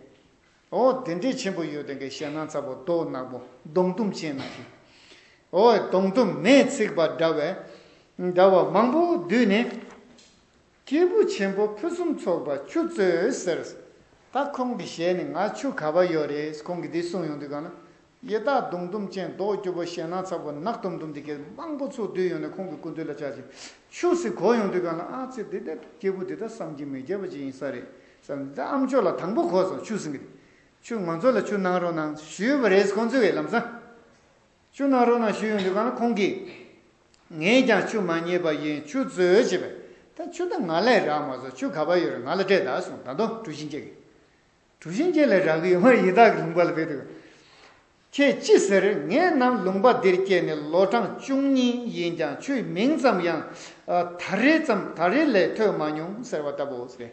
འོ་དེ་འདྲའི་ཆེན་པོ་ཡོད་དེ་འགའ། ཤེད་སྣ་ཚ་པོ་མདོག་ནག་པོ་མདོངས་དུམ་ཅན་ནང་བཞིན། འོ་མདོངས་དུམ་མེས་ཚིག་པ་འདྲ་བའི་འདྲ་བ་མང་པོ་བཏུས་ནས། སྐྱེས་བུ་ཆེན་པོ་ཕུན་སུམ་ཚོགས་པ་ཆུ་མཛོད་ཟེར། ད་ཁོང་གི་ཞལ་ནས་ང་ཆུ་ག་པར་ཡོད་རེད། ཁོང་གིས་འདི་གསུངས་ཡོང་དུས་གང་ན། ཡི་དྭགས་མདོངས་དུམ་ཅན་མདོག་སྐྱོ་པོ་ཤེད་སྣ་ཚ་པོ་ནག་ཐུང་ཐུང་འདི་གས་མང་པོ་ཚུར་བཏུས་ཡོང་ནས་ཁོང་གི་སྐུ་མདུན་ལ་བཅར་ཞིང་ཆུ་ཟེར་གོ་ཡོང་དུས་གང་ལ། ཨ་ཙི། འདི་ལྟ་སྐྱེས་བུ་འདི་ལྟ་བསམ་གྱིས་མི་ཁྱབ་པ་ཅིག་ཡིན་ས་རེད་བསམ། ད་ཨ་མཆོག་ལ་དང་པོ་གོ་སོང་། ཆུ་ཟེར་གི་འདི། ཆུ་ང་ཚོ་ལ་ཆུ་གནང་རོགས་གནང་ཞུས་པ་རེད། ཁོང་ཚོས་ལམ་སང་། ཆུ་གནང་རོགས་གནང་ཞུས་ཡོང་དུས་གང་ལ་ཁོང་གིས། ངས་ཀྱང་ཆུ་མ་རྙེད་པ་ཡིན། ཆུ་མཛོད་ཅེས་པས། ད་ཆུ་ད་ང་ལ་རག་མ་སོང་། ཆུ་ག་པར་ཡོད་རེད། ང་ལ་སྤྲད་ད་གསུངས། ད་དུང་གྲུ་བཞིན་སྐྱེས་ཀྱིས། གྲུ་བཞིན་སྐྱེས་ལ་རག་གི་ཡོད་མ་རེད། ཡི་དྭགས་ཀྱི་ལུང་པ་ལ་ཕེབས་དུས། ཁྱེད་ཅི་ཟེར། ངས་ནམ་ལུང་པ་འདིར་སྐྱེས་ནས་ལོ་གྲངས་བཅུ་གཉིས་ཡིན་ཀྱང་ཆུའི་མིང་ཙམ་ཡང་ད་རེས་ཙམ་ད་རེས་ལས་ཐོས་མ་མྱོང་ཟེར་བ་ལྟ་བུའོ་ཟེར།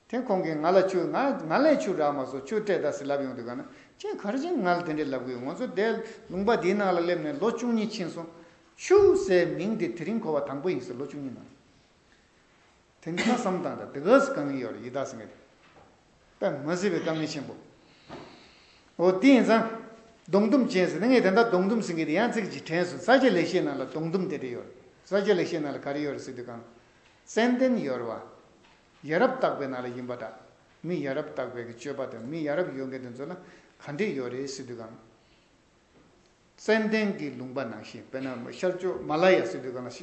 དེ་ཁོང་གིས་ང་ལ་ཆུ་ང་ང་ལས་ཆུ་རག་མ་སོང་། ཆུ་སྤྲད་ད་ཟེར་ལབ་ཡོང་དུས་གང་ན། ཁྱེད་ག་རེ་བྱས་ང་ལ་དེ་འདྲས་ལབ་གི་ཡོད། ང་ཚོ་དེ་ལུང་པ་འདིའི་ནང་ལ་སླེབས་ནས་ལོ་བཅུ་གཉིས་ཕྱིན་སོང་། ཆུ་ཟེར་མིང་འདི་དེ་རིང་གོ་བ་དང་པོ་ཡིན་ཟེར། ལོ་བཅུ་གཉིས་ནང་། དེ་འདི་ད་བསམ་བཏང་ད། དེ་ག་ཟེ་དཀའ་ངལ་ཡོད་རེད། ཡི་དྭགས་ཟེར་མཁན་དེ། དཔེ་མ་སྲིད་པའི་དཀའ་ངལ་ཆེན་པོ། འོ་དེ་ཡིན་ཙང་། མདོངས་དུམ་ཅན་ཟེར་ནས་ངས་དེ་འདྲ་མདོངས་དུམ་ཟེར་མཁན་དེ་ཡང་ཚིག་ཅིག་དྲན་སོང་། ས་སྐྱ་ལེགས་བཤད་ནང་ལ་མདོངས་དུམ་དེ་འདྲ་ཡོད་རེད། ས་སྐྱ་ལེགས་བཤད་ནང་ལ་ག་རེ་ཡོད་རེད་ཟེར་དུས་གང་། ཙན་དན་ཡོད་རེད་བ། ཡ་རབས་བརྟག་པའི་ནང་ལ་ཡིན་པ་འདྲ། མི་ཡ་རབས་བརྟག་པའི་གི་སྤྱོད་པ་དང་མི་ཡ་རབས་ཡོད་མཁན་དེ་ཚོ་ལ་ག་འདྲས་ཡོད་རེད་ཟེར་དུས་གང་། ཙན་དན་གྱི་ལུང་པ་ནང་བཞིན། དཔེར་ན་ཤར་ཕྱོགས་མ་ལ་ཡ་ཟེར་དུས་གང་ལ།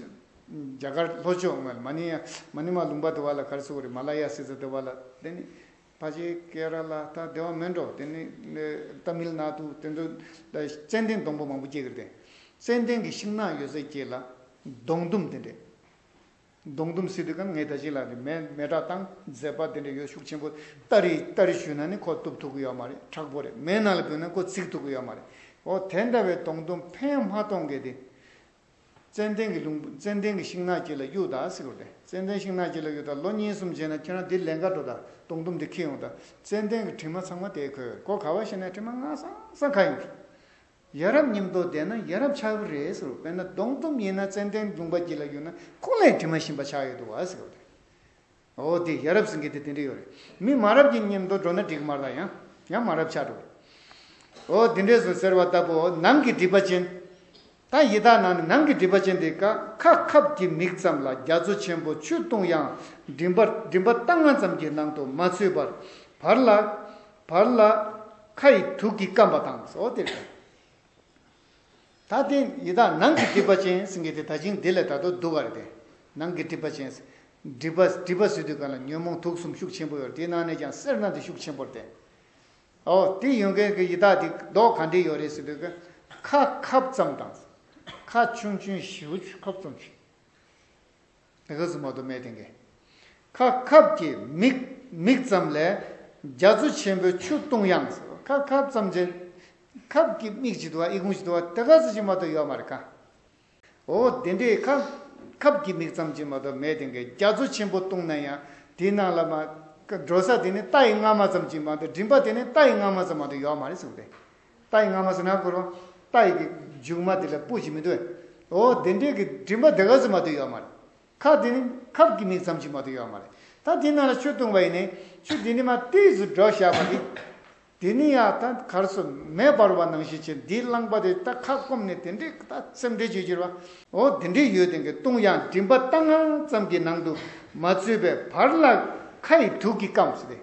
རྒྱ་གར་ལྷོ་ཕྱོགས་ངོས་ལ་མ་ཎི་ཡ་མ་ཎི་མ་ལུང་པ་དེ་བ་ལ་ག་རེ་ཟེར་དགོས་རེད། མ་ལ་ཡ་ཟེར་ས་དེ་བ་ལ། དེ་ནི་ཕལ་ཆེར་ཀེ་ར་ལ་ད་དེ་བ་མེད་འགྲོ། དེ་ནི་ཏ་མིལ་ནཱ་ཏུ་དེ་ཚོ་ལ་ཙན་དན་སྡོང་པོ་མང་པོ་སྐྱེ་གི་རེད་དེ། ཙན་དན་གྱི་ཤིང་ནགས་ཡོད་སའི་དཀྱིལ་ལ་མདོངས་དུམ་དེ་འདྲས། སྡོང་དུམ་ཟེར་དུས་གང་ངས་ད་ཅི་ལ་རེད། མེ་མེ་སྲེག་བཏང་མཛད་པ་དེ་འདྲ་ཡོད་ཤུགས་ཆེན་པོ། སྟ་རེ་སྟ་རེ་གཞུས་ན་ནི་ཁོ་གཏུབ་ཐུབ་ཀྱི་ཡོད་མ་རེད། མཁྲེགས་པོ་རེད། མེ་ནང་ལ་བུད་ན་ཁོ་ཚིག་ཐུབ་ཀྱི་ཡོད་མ་རེད། འོ་དེ་འདྲ་བའི་སྡོང་དུམ་ཕན་མ་གཏོང་མཁན་དེ། ཙན་དན་གྱི་ལུང་ཙན་དན་གྱི་ཤིང་ནགས་ཅིག་ལ་གཡུག་དང་ཟེར་བ་རེད། ཙན་དན་ཤིང་ནགས་ཅིག་ལ་གཡུག་དང་། ལོ་གཉིས་གསུམ་རྗེས་ན་ཁྱོད་རང་འདི་ལེན་ག་འགྲོ་དང་། སྡོང་དུམ་འདི་འཁྱེར་ཡོང་དང་། ཙན་དན་གྱི་དྲི་མ་ཚང་མ་དེ་ཁོས་གོ། ག་བ་ཤེས་ན་དྲི་མ་སྔ་སང་སང་ག་ཡོང་། ཡ་རབས་མཉམ་དུ་བསྡད་ན་ཡ་རབས་ཆགས་ཀྱི་རེད་ཟེར། དཔེར་ན་སྡོང་དུམ་ཡིན་ན་ཙན་དན་ལུང་པ་གཅིག་ལ་གཡུག་ན་ཁོ་ལས་དྲི་མ་ཞིམ་པ་ཆགས་ཡོད་འདུག་བ་ཟེར་བ་རེད། འོ་དེ་ཡ་རབས་ཟེར་མཁན་དེ་དེ་འདྲ་ཡོད་རེད། མི་མ་རབས་ཀྱི་མཉམ་དུ་འགྲོ་ན་འགྲིག་མ་རེད། ཡང་ཡང་མ་རབས་ཆགས་འགྲོ་རེད། འོ་དེ་འདྲས་སོ་ཟེར་བ་ལྟ་བུ། ནང་གི་སྒྲིབ་པ་ཅན། ད་ཡི་དྭགས་ནང་ནས་ནང་གི་སྒྲིབ་པ་ཅན་དེ་ཀ་ཁ་ཁབ་ཀྱི་མིག་ཙམ་ལ་རྒྱ་མཚོ་ཆེན་པོ་ཆུ་བཏུང་ཡང་། མགྲིན་པ་མགྲིན་པ་ལྟ་ང་ཙམ་གྱི་ནང་དུ་མ་ཚུད་པར། བར་ལ་བར་ལ་ཁ་ཡི་དུག་གིས་སྐམ་པ་དང་། འོ་དེ་རེད། ད་དེ་ཡི་དྭགས་ནང་གི་སྒྲིབ་པ་ཅན་ཟེར་མཁན་དེ་ད་ཅིང་དེ་ལས་ད་དུང་སྡུག་ག་རེད་དེ། ནང་གི་སྒྲིབ་པ་ཅན། སྒྲིབ་པ་སྒྲིབ་པ་ཟེར་དུས་གང་ལ་ཉོན་མོངས་དུག་གསུམ་ཤུགས་ཆེན་པོ་ཡོད་རེད། དེའི་ནང་ནས་ཀྱང་སེར་སྣ་དེ་ཤུགས་ཆེན་པོ་རེད་དེ། འོ་དེ་ཡོད་མཁན་གྱི་ཡི་དྭགས་དེ་མདོག་ག་འདྲས་ཡོད་རེད་ཟེར་དུས་ཀ། ཁ་ཁབ་ཙམ་དང་། ཁ་ཆུང་ཆུང་ཞེ་པོ་ཁབ་ཙམ་ཞིག་དེ་ག་ཙམ་མ་གཏོགས་མེད་དེ་གས། ཁ་ཁབ་ཀྱི་མིག་མིག་ཙམ་ལས་རྒྱ་མཚོ་ཆེན་པོའི་ཆུ་བཏུང་ཡང་ཟེར། ཁ་ཁབ་ཙམ་གྱི་ཁབ་ཀྱི་མིག་ཅིག་འདུག་བ། ཨི་ཁུང་ཅིག་འདུག་བ། དེ་ག་ཙམ་ཅིག་མ་གཏོགས་ཡོད་མ་རེད་ཀ། འོ་དེ་འདྲའི་ཁ་ཁབ་ཀྱི་མིག་ཙམ་ཅིག་མ་གཏོགས་མེད་དེ་གས། རྒྱ་མཚོ་ཆེན་པོ་བཏུང་ན་ཡང་དེའི་ནང་ལ་མ་འགྲོ་ས་དེ་ནི་རྟ་ཡི་རྔ་མ་ཙམ་ཅིག་མ་གཏོགས། མགྲིན་པ་དེ་ནི་རྟ་ཡི་རྔ་མ་ཙམ་མ་གཏོགས་ཡོད་མ་རེད་གསུངས་ཏེ། རྟ་ཡི་རྔ་མ་ཟེར་ན་གོ་རོ། རྟ་ཡི་གི་མཇུག་མ་དེ་ལ་སྤུ་ཞིག་མི་འདུག་འོ་དེ་འདྲའི་གི་མགྲིན་པ་དེ་ག་ཙམ་མ་གཏོགས་ཡོད་མ་རེད། ཁ་དེ་ནི་ཁབ་ཀྱི་མིག་ཙམ་ཞིག་མ་གཏོགས་ཡོད་མ་རེད། ད་དེ་ནང་ལ་ཆུ་བཏུང་བ་ཡིན་ནའི་ཆུ་དེ་ནི་མར་ཏོག་ཙམ་འགྲོ་བཞག་པ་དེ། དེ་ནི་ཡང་ད་ག་རེ་ཟེར། མེ་འབར་བ་ནང་བཞིན་བྱས། འདིའི་རླངས་པ་དེ་ད་ཁ་སྐོམ་ནས་དེ་འདྲའི་ད་སེམས་ཁྲལ་བྱེད་ཀྱི་རེད་བ། འོ་དེ་འདྲའི་ཡོད་དེ་གས། བཏུང་ཡང་མགྲིན་པ་ལྟ་ང་ཙམ་གྱི་ནང་དུ་མ་ཚུད་པའི་བར་ལ་ཁ་ཡི་དུག་གིས་སྐམ་ཟེར་ཏེ།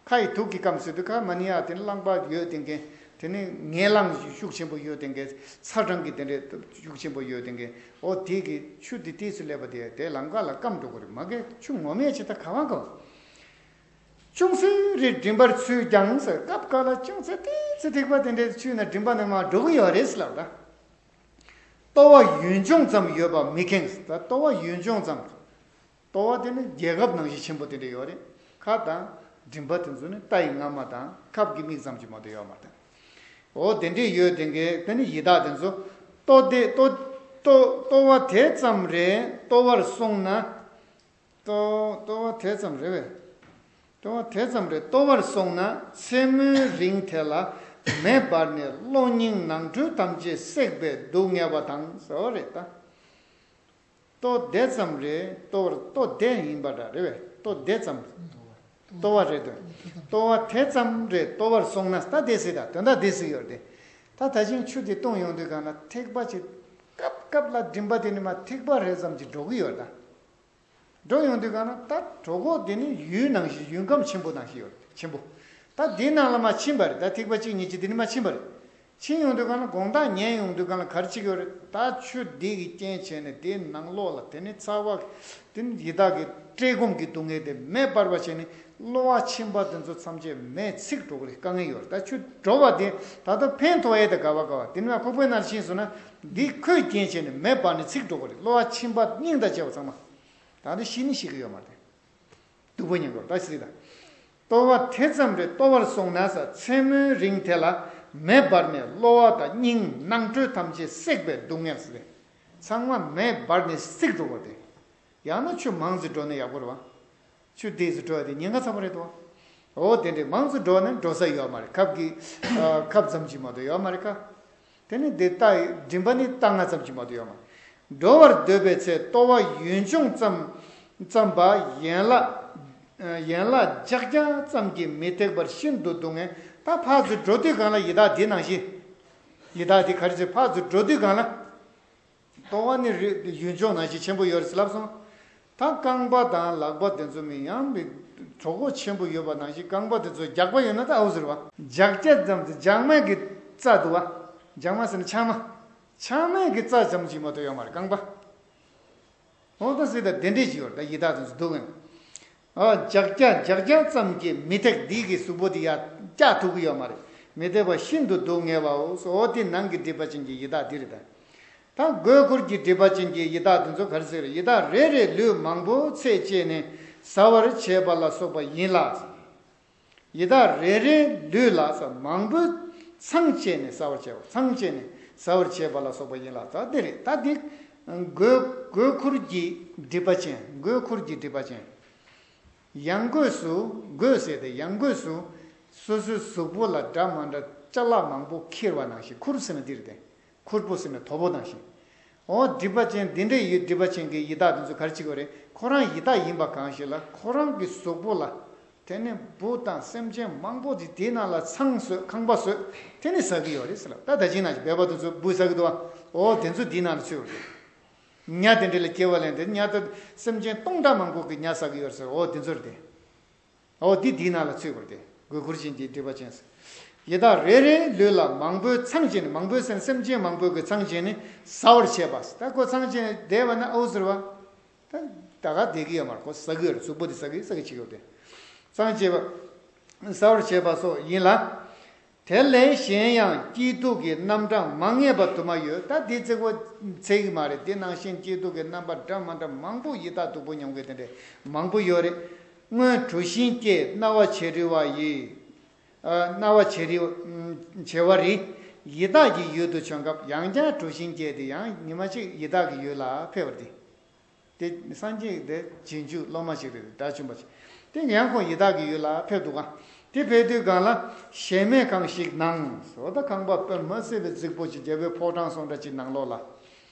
ཁ་ཡི་དུག་གིས་སྐམ་ཟེར་དུས་ཁ་མ་ནི་ཡ་དེ་ནི་རླངས་པ་ཡོད་དེ་གས། དེ་ནི་ངན་རླངས་ཤུགས་ཆེན་པོ་ཡོད་དེ་གས། ཚ་གྲང་གི་དེ་འདྲའི་ཤུགས་ཆེན་པོ་ཡོད་དེ་གས། འོ་དེ་གི་ཆུ་དེ་ཏོག་ཙམ་སླེབས་པ་དེ་དེ་ལམ་ཁ་ལ་སྐམ་འགྲོ་གི་རེད། མ་གི་ཆུ་ངོམ་ཡས་ཅིག་ད་ག་བ་ག་བ། ཅུང་ཟད་རེ་མགྲིན་པར་ཚུད་ཀྱང་ཟེར། སྐབས་འགའ་ལ་ཅུང་ཟད་ཏོག་ཙམ་ཐིགས་པ་དེ་འདྲའི་ཆུ་ན་མགྲིན་པ་ནས་མར་འགྲོ་གི་ཡོད་རེད་ཟེར་ལབ་ད། ལྟོ་བ་ཡུན་ཅུང་ཙམ་ཡོད་པ་མི་ཁེངས། ད་ལྟོ་བ་ཡུན་ཅུང་ཙམ། ལྟོ་བ་དེ་ནི་རྒྱལ་ཁབ་ནང་བཞིན་ཆེན་པོ་དེ་འདྲ་ཡོད་རེད། ཁ་དང་མགྲིན་པ་དེ་ཚོ་ནི་རྟ་ཡི་རྔ་མ་དང་ཁབ་ཀྱི་མིག་ཙམ་གྱིས་མ་གཏོགས་ཡོད་མ་རེད། འོ་དེ་འདྲས་ཡོད་དེ་གས། དེ་ནི་ཡི་དྭགས་དེ་ཚོ་ལྟོ་དེ་ལྟོ་ལྟོ་ལྟོ་བ་དེ་ཙམ་རེ་ལྟོ་བར་སོང་ན། ལྟོ་ལྟོ་བ་དེ་ཙམ་རེ་བས། ལྟོ་བ་དེ་ཙམ་རེ་ལྟོ་བར་སོང་ན་མཚན་མོའི་རིང་དེ་ལ་མེ་འབར་ནས་གློ་སྙིང་ནང་ཁྲོལ་ཐམས་ཅད་བསྲེགས་པའི་སྡུག་བསྔལ་བ་དང་ཟེར་བ་རེད་ད། ལྟོ་དེ་ཙམ་རེ་ལྟོ་བར་ལྟོ་དེ་ཡིན་པ་འདྲ་རེད་བས། ལྟོ་དེ་ཙམ། ལྟོ་བ་རེད་དོ། ལྟོ་བ་དེ་ཙམ་རེ་ལྟོ་བར་སོང་ན་ད་དེ་སྲིད་ད་དོན་དག་དེ་སྲིད་ཡོད་རེད། ད་ད་ཅིང་ཆུ་དེ་བཏུང་ཡོང་དུས་གང་ལ་ཐིགས་པ་ཅིག་སྐབས་སྐབས་ལ་མགྲིན་པ་དེ་ནི་མ་ཐིགས་པ་རེ་ཙམ་ཅིག་འགྲོ་གི་ཡོད་ད། འགྲོ་ཡོང་དུས་གང་ལ་ད་གྲོད་ཁོག་དེ་ནི་ཡུལ་ནང་བཞིན་ཡུལ་ཁམས་ཆེན་པོ་ནང་བཞིན་ཡོད་ཆེན་པོ། ད་དེའི་ནང་ལ་མ་ཕྱིན་པ་རེད། ད་ཐིགས་པ་གཅིག་གཉིས་གཅིག་དེ་ནི་མ་ཕྱིན་པ་རེད། ཕྱིན་ཡོང་དུས་གང་ལ་དགོང་དག་ཉལ་ཡོང་དུས་གང་ལ་ག་རེ་བྱེད་ཀྱི་ཡོད་རེད། ད་ཆུ་འདི་གི་རྐྱེན་བྱས་ནས་དེའི་ནང་ལོགས་ལ་དེ་ནི་ཚ་བ་དེ་ནི་ཡི་དྭགས་ཀྱི་བཀྲེས་སྐོམ་གྱི་སྡུག་བསྔལ་དེ་མེ་འབར་བ་བྱས་ནས་གློ་བ་མཆིན་པ་དེ་ཚོ་ཐམས་ཅད་མེས་ཚིག་འགྲོ་གི་རེད། དཀའ་ངལ་ཡོད་རེད། ད་ཆུ་འགྲོ་བ་དེ་ད་ལྟ་ཕན་ཐོགས་ཡས་དེ་ག་བ་ག་བ་དེ་ནི་མ་ཁོག་པའི་ནང་ཕྱིན་སོང་ན་འདི་ཁོའི་རྐྱེན་བྱས་ནས་མེ་འབར་ནས་ཚིག་འགྲོ་གི་རེད། གློ་བ་མཆིན་པ་སྙིང་དང་བཅས་པ་ཚང་མ། ད་ནི་ཤི་ནི་ཤི་གི་ཡོད་མ་རེད། སྡུག་པོ་མྱོང་དགོས་ད་ཤི་ད། ལྟོ་བ་དེ་ཙམ་རེ་ལྟོ་བར་སོང་ན་ཟེར། མཚན་མོའི་རིང་དེ་ལ་མེ་འབར་ནས་གློ་བ་དང་སྙིང་ནང་ཁྲོལ་ཐམས་ཅད་བསྲེགས་པའི་སྡུག་བསྔལ་ཟེར། ཚང་མ་མེ་འབར་ནས་བསྲེགས་འགྲོ་བ་དེ། ཡང་ན་ཆུ་མང་ཙམ་འགྲོ་ན་ཡག་པོ་རེད་བ། ཆུ་ཏོག་ཙམ་འགྲོ་བ་དེ་ཉེན་ཁ་ཚ་པོ་རེད་དོ། འོ་དེ་འདྲའི་མང་ཙམ་འགྲོ་ན་འགྲོ་ས་ཡོད་མ་རེད། ཁབ་ཀྱི་ཨ་ཁབ་ཙམ་གྱིས་མ་གཏོགས་ཡོད་མ་རེད་ཁ། དེ་ནི་འདི་ལྟ་ཡི་མགྲིན་པ་ནི་ལྟ་ང་ཙམ་གྱིས་མ་གཏོགས་ཡོད་མ་རེད། འགྲོ་བར་འདོད་པའི་ཚེ་ལྟོ་བ་ཡུན་ཅུང་ཙམ་ཙམ་པ་ཡན་ལག་ཡན་ལག་ལྕགས་རྒྱ་ཙམ་གྱིས་མི་ཐེག་པར་ཤིན་ཏུ་སྡུག་བསྔལ། ད་ཕར་ཚུར་འགྲོ་དུས་གང་ལ་ཡི་དྭགས་འདི་ནང་བཞིན། ཡི་དྭགས་འདི་ག་རེ་ཟེར་ཕར་ཚུར་འགྲོ་དུས་གང་ལ། ལྟོ་བ་ནི་རི་ཡུན་ཅུང་ནང་བཞིན་ཆེན་པོ་ཡོད་རེད་ལབ་སོང་། ད་རྐང་པ་དང་ལག་པ་དེ་ཚོ་མི་ཡང་མི་གྲོད་ཁོག་ཆེན་པོ་ཡོད་པ་ནང་བཞིན་རྐང་པ་དེ་ཚོ་རྒྱགས་པ་ཡོད་ན་ད་ཨའུ་ཟེར་བ། རྒྱགས་རྒྱགས་ཙམ་དུ་རྒྱགས་མེད་ཀྱི་རྩ་འདུག་བ། རྒྱགས་མ་ཟེར་ན་ཆགས་མ། ཆགས་མེད་ཀྱི་རྩ་ཙམ་ཞིག་མ་གཏོགས་ཡོད་མ་རེད་རྐང་པ། འོ་ད་སྲིད་ད་དེ་འདྲས་ཞིག་ཡོད་རེད། ད་ཡི་དྭགས་དེ་ཚོ་སྡུག་ཨ། རྒྱགས་རྒྱགས་རྒྱགས་རྒྱགས་ཙམ་གྱིས་མི་ཐེག་འདི་གི་གཟུགས་པོ་དེ་ཡར་བཀྱག་ཐུབ་ཀྱི་ཡོད་མ་རེད། མི་ཐེག་པར་ཤིན་ཏུ་སྡུག་བསྔལ་བའོ། འོ་དེ་ནང་གི་སྒྲིབ་པ་ཅན་གྱི་ཡི་དྭགས་འདི་རེད་ད། ད་མགོས་ཁུར་གྱི་སྒྲིབ་པ་ཅན་གྱི་ཡི་དྭགས་དེ་ཚོ་ག་རེ་ཟེར། ཡི་དྭགས་རེ་རེ་ལུས་མང་པོ་ཚད་བཅད་ནས་ཟ་བར་བྱེད་པ་ལ་སོགས་པ་ཡིན་ལ། ཡི་དྭགས་རེ་རེ་ལུས་ལ་ཟ་མང་པོས་ཚང་བཅད་ནས་ཟ་བར་བྱེད་པ། ཚང་བཅད་ནས་ཟ་བར་བྱེད་པ་ལ་སོགས་པ་ཡིན་ལ། ད་འདི་རེད། ད་འདི་མགོས་མགོས་ཁུར་གྱི་སྒྲིབ་པ་ཅན། མགོས་ཁུར་གྱི་སྒྲིབ་པ་ཅན། ཡང་སྒོས་སུ། སྒོས་ཟེར་ཏེ་ཡང་སྒོས་སུ། སོ་སོའི་གཟུགས་པོ་ལ་འདྲ་མ་འདྲ་ཅ་ལག་མང་པོ་འཁྱེར་བ་ནང་བཞིན། ཁུར་ཟེར་ན་འདི་རེད་དེ། ཁུར་པོ་ཟེར་ན་དོ་པོ་ནང་བཞིན། འོ་སྒྲིབ་པ་ཅན། འདི་འདྲའི་ཡི་སྒྲིབ་པ་ཅན་གྱི་ཡི་དྭགས་དེ་ཚོ་ག་རེ་བྱེད་ཀྱི་ཡོད་རེད། ཁོ་རང་ཡི་དྭགས་ཡིན་པ་གང་ཞིག་ལ་ཁོ་རང་གི་གཟུགས་པོ་ལ། དེ་ནས་འབུ་དང་སེམས་ཅན་མང་པོ་ཅིག་དེའི་ནང་ལ་ཚང་བཟོས། ཁང་པ་བཟོས། དེ་ནས་ཟ་གི་ཡོད་རེད་ཟེར་ལ། ད་ད་ཅིག་ནང་བཞིན་སྦལ་པ་དེ་ཚོ་འབུ་ཟ་གི་འདུག་བ། འོ་དེ་ཚོ་འདིའི་ནང་ལ་ཚུད་ཡོད་རེད། ཉ་དེ་འདྲ་ལ་སྐྱེ་བ་ལེན་ཏེ་ཉ་དེ་སེམས་ཅན་སྟོང་ཕྲག་མང་པོ་གི་ཉ་ཟ་གི་ཡོད་ཟེར། འོ་དེ་ཚོ་རེད་དེ། འོ་དེ་དེའི་ནང་ལ་ཚུད་དགོས་རེད་དེ། མགོས་ཁུར་ཅན་གྱི་སྒྲིབ་པ་ཅན་ཟེར། ཡི་དྭགས་རེ་རེའི་ལུས་ལ་མང་པོས་ཚང་བྱས་ནས། མང་པོས་ཟེར་ན་སེམས་ཅན་མང་པོ་གིས་ཚང་བྱས་ནས་ཟ་བར་བྱེད་པ། ད་ཁོ་ཚང་བྱས་ནས་བསྡད་པ་ན་ཨོ་ཟེར་བ། ད་ད་ག་བསྡད་ཀྱི་ཡོད་མ་རེད། ཁོ་ཟ་གི་ཡོད་རེད། གཟུགས་པོ་དེ་ཟ་གི་ཟ་གི་བྱེད་ཀྱི་ཡོད་དེ། ཚང་བྱེད་པ། ཟ་བར་བྱེད་པ་སོགས་ཡིན་ལ། དེ་ལས་གཞན་ཡང་སྐྱིད་སྡུག་གི་རྣམ་གྲངས་མ་ངེས་པ་དུ་མ་ཡོད། ད་འདི་གཅིག་པོ་ཚད་ཀྱི་མ་རེད། འདི་ནང་བཞིན་སྐྱིད་སྡུག་གི་རྣམ་པ་འདྲ་མ་འདྲ་མང་པོ། ཡི་དྭགས་སྡུག་པོ་མྱོང་མཁན་དེ་འདྲ་མང་པོ་ཡོད་རེད། སྔོན་གྲུ་བཞིན་སྐྱེས་སྣང་བ་བྱེད་རིགས་པ་ཡི། ཨ། སྣང་བ་བྱེད་རིགས། བྱེད་པ་རིགས་ཡི་དྭགས་ཀྱི་ཡུལ་དུ་བྱོན་སྐབས། ཡང་བསྐྱར་གྲུ་བཞིན་སྐྱེས་དེ་ཡང་ཉི་མ་གཅིག་ཡི་དྭགས་ཀྱི་ཡུལ་ལ་ཕེབས་པ་རེད། དེ་སངས་རྒྱས་དེ་རྗེས་འཇུག་སློབ་མ་ཞིག་རེད། དགྲ་བཅོམ་པ་ཞིག། དེ་ཡང་ཁོང་ཡི་དྭགས་ཀྱི་ཡུལ་ལ་ཕེབས་འདུག་ག། དེ་ཕེབས་དུས་སྒང་ལ་གཞལ་མེད་ཁང་ཞིག་ནང་། འོ་ད་ཁང་པ་དཔེ་མ་སྲིད་པའི་རྫིག་པོ་ཅིག་རྒྱལ་པོའི་ཕོ་བྲང་སོང་འདྲ་ཅིག་ནང་ལོགས་ལ།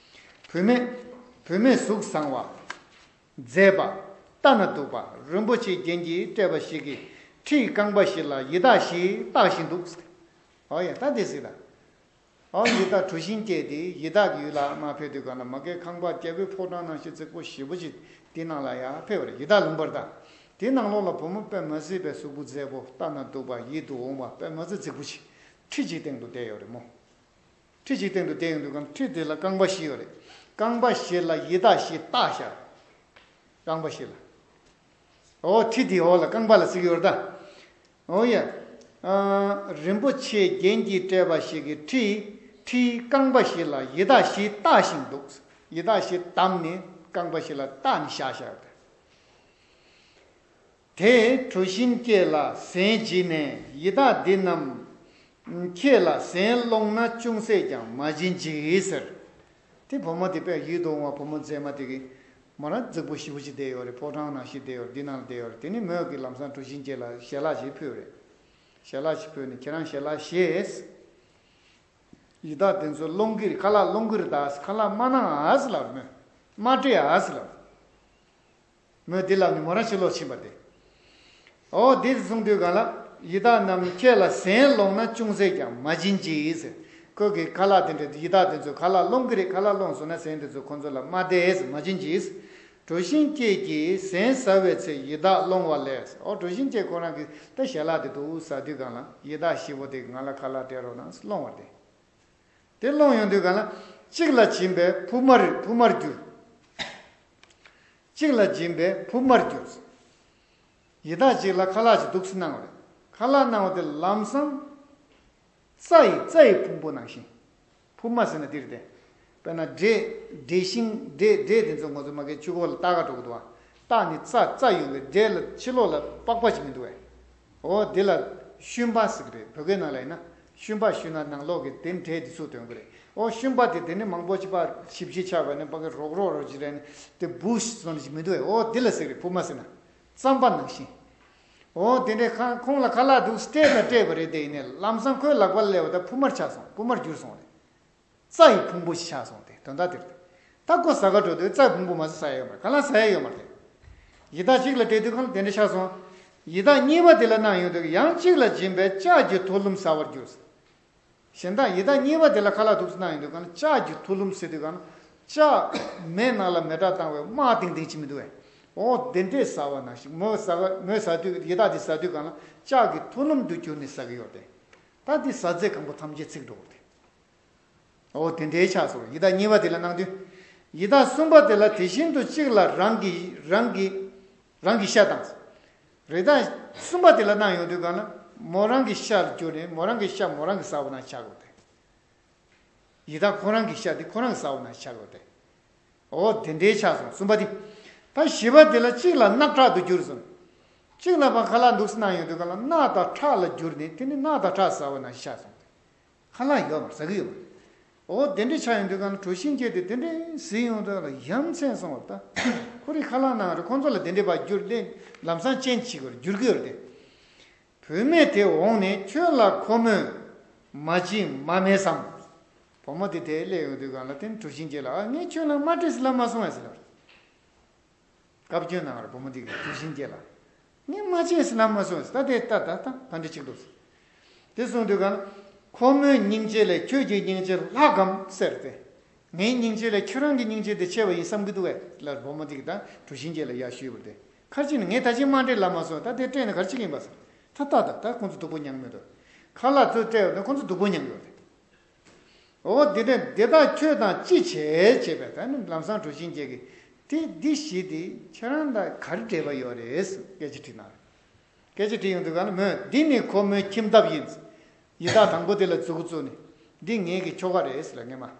བུད་མེད། བུད་མེད་གཟུགས་བཟང་བ། མཛེས་པ། ལྟ་ན་སྡུག་པ། རིན་པོ་ཆེའི་རྒྱན་གྱིས་སྤྲས་པ་ཞིག་གི་ཁྲིའི་རྐང་པ་ཞིག་ལ་ཡི་དྭགས་ཤིག་བཏགས་བཞིན་འདུག། འོ་ཡ། ད་དེ་ཟིག་ད། ཨོ་ཡི་དྭགས་གྲུ་བཞིན་སྐྱེས་དེ་ཡི་དྭགས་ཀྱི་ཡུལ་ལ་མར་ཕེབས་དུས་སྒང་ལ་མ་གིའི་ཁང་པ་རྒྱལ་པོའི་ཕོ་བྲང་ནང་བཞིན་རྫིག་པོ་ཞེ་པོ་ཅིག་དེ་ནང་ལ་ཡར་ཕེབས་པ་རེད། ཡི་དྭགས་ལུང་པར་ད། དེ་ནང་ལོགས་ལ་བུ་མོ་དཔེ་མ་སྲིད་པའི་གཟུགས་པོ་མཛེས་པོ། ལྟ་ན་སྡུག་པ། ཡིད་དུ་འོང་བ། དཔེ་མ་སྲིད་རྫིག་པོ་ཅིག་ཁྲི་གཅིག་སྟེང་དུ་བསྡད་ཡོད་རེད་མོ། ཁྲི་གཅིག་སྟེང་དུ་བསྡད་ཡོང་དུས་སྒང་ཁྲི་དེ་ལ་རྐང་པ་བཞི་ཡོད་རེད། རྐང་པ་བཞི་ལ་ཡི་དྭགས་བཞི་བཏགས་བཞག། རྐང་པ་བཞི་ལ། འོ་ཁྲི་དེའི་འོག་ལ་རྐང་པ་ལ་ཟེར་གྱི་ཡོད་རེད་ད། འོ་ཡ། ཨ། རིན་པོ་ཆེའི་རྒྱན་གྱིས་སྤྲས་པ་ཞིག་གི་ཁྲི། ཁྲིའི་རྐང་པ་བཞི་ལ་ཡི་དྭགས་བཞི་བཏགས་ཤིང་འདུག། ཡི་དྭགས་བཞི་བསྡམས་ནས་རྐང་པ་བཞི་ལ་བཏགས་ནས་བཞག་བཞག་ཡོད་རེད། དེས་གྲུ་བཞིན་སྐྱེས་ལ་ཟན་བགྱིས་ནས། ཡི་དྭགས་འདི་རྣམས་ཁྱེད་ལ་ཟན་སློང་ན་ཅུང་ཟད་ཀྱང་མ་བྱིན་ཅིག་ཟེར། དེ་བུ་མོ་དེ་དཔེ་ཡིད་དུ་འོང་བ་བུ་མོ་མཛེས་མ་དེ་གིས། མོ་རང་རྫིག་པོ་ཞེ་པོ་ཅིག་བསྡད་ཡོད་རེད། ཕོ་བྲང་ནང་བཞིན་བསྡད་ཡོད་རེད། འདི་ནང་ལ་བསྡད་ཡོད་རེད། དེ་ནས་མོས་ཀྱིས་ལམ་སང་གྲུ་བཞིན་སྐྱེས་ལ་ཞལ་ལག་ཞིག་ཕུལ་རེད། ཞལ་ལག་ཞིག་ཕུལ་ནས་ཁྱེད་རང་ཞལ་ལག་བཞེས། ཡི་དྭགས་དེ་ཚོ་སློང་གི་རེད། ཁ་ལག་སློང་གི་རེད་ད། ཁ་ལག་མ་གནང་ཨ་ཟེར་ལབ། མོས་མ་སྤྲད་ཨ་ཟེར་ལབ། མོས་འདི་ལབ་ནས་མོ་རང་ཕྱི་ལོགས་ཕྱིན་པ་དེ། འོ་འདི་གསུངས་དུས་སྒང་ལ། ཡི་དྭགས་རྣམས་ཁྱེད་ལ་ཟན་སློང་ན་ཅུང་ཟད་ཀྱང་མ་བྱིན་ཅིག་ཟེར། ཁོ་གིས་ཁ་ལག་དེ་འདྲ་ཡི་དྭགས་དེ་ཚོས་ཁ་ལག་སློང་གི་རེད། ཁ་ལག་སློང་སོང་ན་ཟན་དེ་ཚོ་ཁོ་ཚོ་ལ་མ་སྟེར་ཟེར། མ་བྱིན་ཅིག་ཟེར། གྲུ་བཞིན་སྐྱེས་ཀྱིས་ཟན་ཟ་བའི་ཚེ་ཡི་དྭགས་སློང་བ་ལས། འོ་གྲུ་བཞིན་སྐྱེས་ཁོ་རང་གིས་ད་ཞལ་ལག་དེ་འདུག་ཟ་དུས་སྒང་ལ་ཡི་དྭགས་བཞི་པོ་དེ་གིས་ང་ལ་ཁ་ལག་སྟེར་རོགས་གནང་ཟེར་སློང་བ་དེ། དེ་སློང་ཡོང་དུས་སྒང་ལ། གཅིག་ལ་སྦྱིན་པས་ཕུབ་མར་ཕུབ་མར་གྱུར། གཅིག་ལ་སྦྱིན་པས་ཕུབ་མར་གྱུར། ཡི་དྭགས་གཅིག་ལ་ཁ་ལག་ཅིག་འདུག་སེ་གནང་བ་རེད། ཁ་ལག་གནང་བ་དེ་ལམ་སང་རྩྭ་ཡི་རྩྭ་ཡི་ཕུང་པོ་ནང་བཞིན། ཕུབ་མ་ཟེར་ན་འདི་རེད་དེ། དཔེར་ན་འབྲས། འབྲས་ཤིང་། འབྲས། འབྲས་དེ་ཚོ་ང་ཚོ་མ་གིའི་ཆུ་འགོ་ལ་བཏགས་ག་འགྲོ་གི་འདུག་བ། བཏགས་ནས་རྩྭ་རྩྭ་ཡོང་གི། འབྲས་ལ་ཕྱི་ལོགས་ལ་པགས་པ་ཅིག་མི་འདུག་བས། འོ་འདི་ལ་ཤུན་པ་ཟེར་གི་རེད། བོད་སྐད་ནང་ལ་ཡིན་ན་ཤུན་པ་ཤུན་ན་ནང་ལོགས་ཀྱི་དེ་འབྲས་དེ་ཚུར་འདོན་གི་རེད། འོ་ཤུན་པ་དེ་དེ་ནི་མང་པོ་ཅིག་པ་ཞིབ་ཞིབ་ཆགས་པ་ནི་པ་གི་རོག་རོག་རོག་ཅིག་རེད་ནི། དེ་བུ་ཤི་སོང་ནི་ཅིག་མི་འདུག་བས། འོ་འདི་ལ་ཟེར་གི་རེད། ཕུབ་མ་ཟེར་ན་རྩམ་པ་ནང་བཞིན། འོ་དེ་འདྲའི་ཁ་ཁོང་ལ་ཁ་ལག་འདུག་སྤྲད་ན་སྤྲད་པ་རེད་དེ། ཡིན་ནའི་ལམ་སང་ཁོའི་ལག་པ་ལ་སླེབས་པ་ད་ཕུབ་མར་ཆགས་སོང་། ཕུབ་མར་གྱུར་སོང་རེད། རྩྭ་ཡི་ཕུང་པོ་ཞིག་ཆགས་སོང་སྟེ། དོན་དག་དེ་རེད། ད་ཁོ་ཟ་ག་འགྲོ་དུས་རྩྭ་ཡི་ཕུང་པོ་མ་ཟ་ཟ་ཡ་ཡོད་མ་རེད། ཁ་ལག་ཟ་ཡ་ཡོད་མ་རེད། ཡི་དྭགས་གཅིག་ལ་སྤྲད་དུས་གང་ལ་དེ་འདྲ་ཆགས་སོང་། ཡི་དྭགས་གཉིས་པ་དེ་ལ་གནང་ཡོང་དུས་ཡང་གཅིག་ལ་སྦྱིན་པས་ལྕགས་ཀྱི་ཐུ་ལུམ་ཟ་བར་གྱུར། གཞན་དག་ཡི་དྭགས་གཉིས་པ་དེ་ལ་ཁ་ལག་འདུག་སེ་གནང་ཡོང་དུས་གང་ལ་ལྕགས་ཀྱི་ཐུ་ལུམ་ཟེར་དུས་གང་ལ་ལྕགས་མེ་ནང་ལ་མེ་སྲེག་བཏང་བའི་དམག་ལྡིང་ལྡིང་ཅིག་མི་འདུག་བས། འོ་དེ་འདྲས་ཟ་བ་ནང་བཞིན་མོ་ཟ་ག་མོས་ཟ་དུས་ཡི་དྭགས་དེ་ཟ་དུས་གང་ལ་ལྕགས་ཀྱི་ཐུ་ལུམ་དུ་གྱུར་ནས་ཟ་གི་ཡོད་དེ། ད་དེ་ཟ་རྫས་གང་པོ་ཐམས་ཅད་ཚིག་འགྲོ་གི་རེད། འོ་དེ་འདྲའི་ཆགས་སོང་། ཡི་དྭགས་གཉིས་པ་དེ་ལ་གནང་དུས། ཡི་དྭགས་གསུམ་པ་དེ་ལ་དེ་བཞིན་དུ་གཅིག་ལ་རང་གི་རང་གི་རང་གི་ཤ་དང་། རི་དྭགས་གསུམ་པ་དེ་ལ་གནང་ཡོང་དུས་གང་ལ་མོ་རང་གི་ཤ་ལ་གྱུར་ནས་མོ་རང་གི་ཤ་མོ་རང་གིས་ཟ་བ་ན་ཆགས་དགོས་ཏེ། ཡི་དྭགས་ཁོ་རང་གི་ཤ་དེ་ཁོ་རང་གི་ཟ་འོ་ན་ཤ་གོ་དེ། འོ་དེ་འདྲའི་ཆགས་སོང་། གསུམ་པ་དེ། ད་བཞི་པ་དེ་ལ་གཅིག་ལ་རྣག་ཁྲག་ཏུ་གྱུར་སོང་། གཅིག་ལ་བ་ཁ་ལག་འདུག་སེ་གནང་ཡོང་དུས་ག་ལ་རྣག་དང་ཁྲག་ལ་གྱུར་ནས་དེ་ནི་རྣག་དང་ཁྲག་ཟ་འོ་ན་ཤ་ཆགས་སོང་། ཁ་ལག་ཡོད་མ་རེད། ཟ་གི་ཡོད་མ་རེད། འོ་དེ་འདྲ་ཆགས་ཡོང་དུས་ག་ལ་གྲུ་བཞི་འགྱེལ་དེ་དེ་འདྲའི་ཟིན་ཡོང་དུས་ལ་ཡ་མཚན་སོང་བ་ད། ཁོ་རའི་ཁ་ལག་ནང་རེད། ཁོང་ཚོ་ལ་དེ་འདྲའི་བ་གྱུར་ལེ་ལམ་སང་ཅན་ཅིག་གོ་རེད། འགྱུར་གི་ཡོད་རེད་དེ། བུད་མེད་དེ་འོངས་ནས་ཁྱོད་ལ་ཁོ་མོས་མ་བྱིན་མ་སྨྲས་སམ། བུ་མོ་དེ་དེ་སླེབས་ཡོང་དུས་ག་ལ་དེ་གྲུ་བཞི་འགྱེལ་ལ་ཨ་ངས་ཁྱོད་ལ་མ་སྤྲད་ཟེར་ལབ་མ་སོང་ངས་ཟེར་ལབ་རེད། བཀའ་བཀྱོན་གནང་བར་བུ་མོ་འདི་གིས་གྲུ་བཞི་འགྱེལ་ལ། ངས་མ་བྱས་ཟེར་ལབ་མ་སོང་ཟེར། ད་དེ་ལྟ་ད་ད་ག་འདྲ་ཅིག་འདུག་ཟེར། དེ་གསུངས་དུས་ག་ལ། ཁོ་མོའི་སྙིང་རྗེ་ལས་ཁྱོད་ཀྱི་སྙིང་རྗེ་ལྷག་གམ་ཟེར་ཏེ། ངའི་སྙིང་རྗེ་ལས་ཁྱོད་རང་གི་སྙིང་རྗེ་དེ་ཆེ་བ་ཡིན་བསམ་གྱི་འདུག་གས་ལབ་བུ་མོ་འདི་གིས་ད་གྲུ་བཞི་འགྱེལ་ལ་ཡར་ཞུས་པ་རེད་དེ། ཁ་ཅིག་ནི་ངས་ད་ཅི་མ་སྤྲད་ལབ་མ་སོང་། ད་དེ་སྤྲད་ན་ག་རེ་བྱེད་ཀྱི་ཡིན་པ་ཟེར། ད་ལྟ་ད་ད་ཁོང་ཚོ་སྡུག་པོ་མྱངས་མེད་དོ། ཁ་ལག་ཚོ་སྤྲད་ཡོད་ན་ཁོང་ཚོ་སྡུག་པོ་མྱངས་ཡོད་རེད། འོ་དེ་འདྲ་དེ་དག་ཁྱོད་དང་ཅི་བྱེད་ཅེས་པས། ད་ནི་ལམ་སང་གྲུ་བཞི་འགྱེལ་གྱིས་དེ་འདི་བཞི་དེ་ཁྱེད་རང་དང་ག་རེ་འབྲེལ་བ་ཡོད་རེད་ཟེར་སྐད་ཆ་དྲིས་གནང་རེད། སྐད་ཆ་དྲིས་ཡོང་དུས་ག་ལ་མོས་འདི་ནི་ཁོ་མོའི་ཁྱིམ་ཐབ་ཡིན། ཡི་དྭགས་དང་པོ་དེ་ལ་མཛུ་གུ་བཙུགས་ནས་འདི་ངེད་ཀྱི་ཁྱོ་ག་རེད་ཟེར་ལ་སྔས་མ།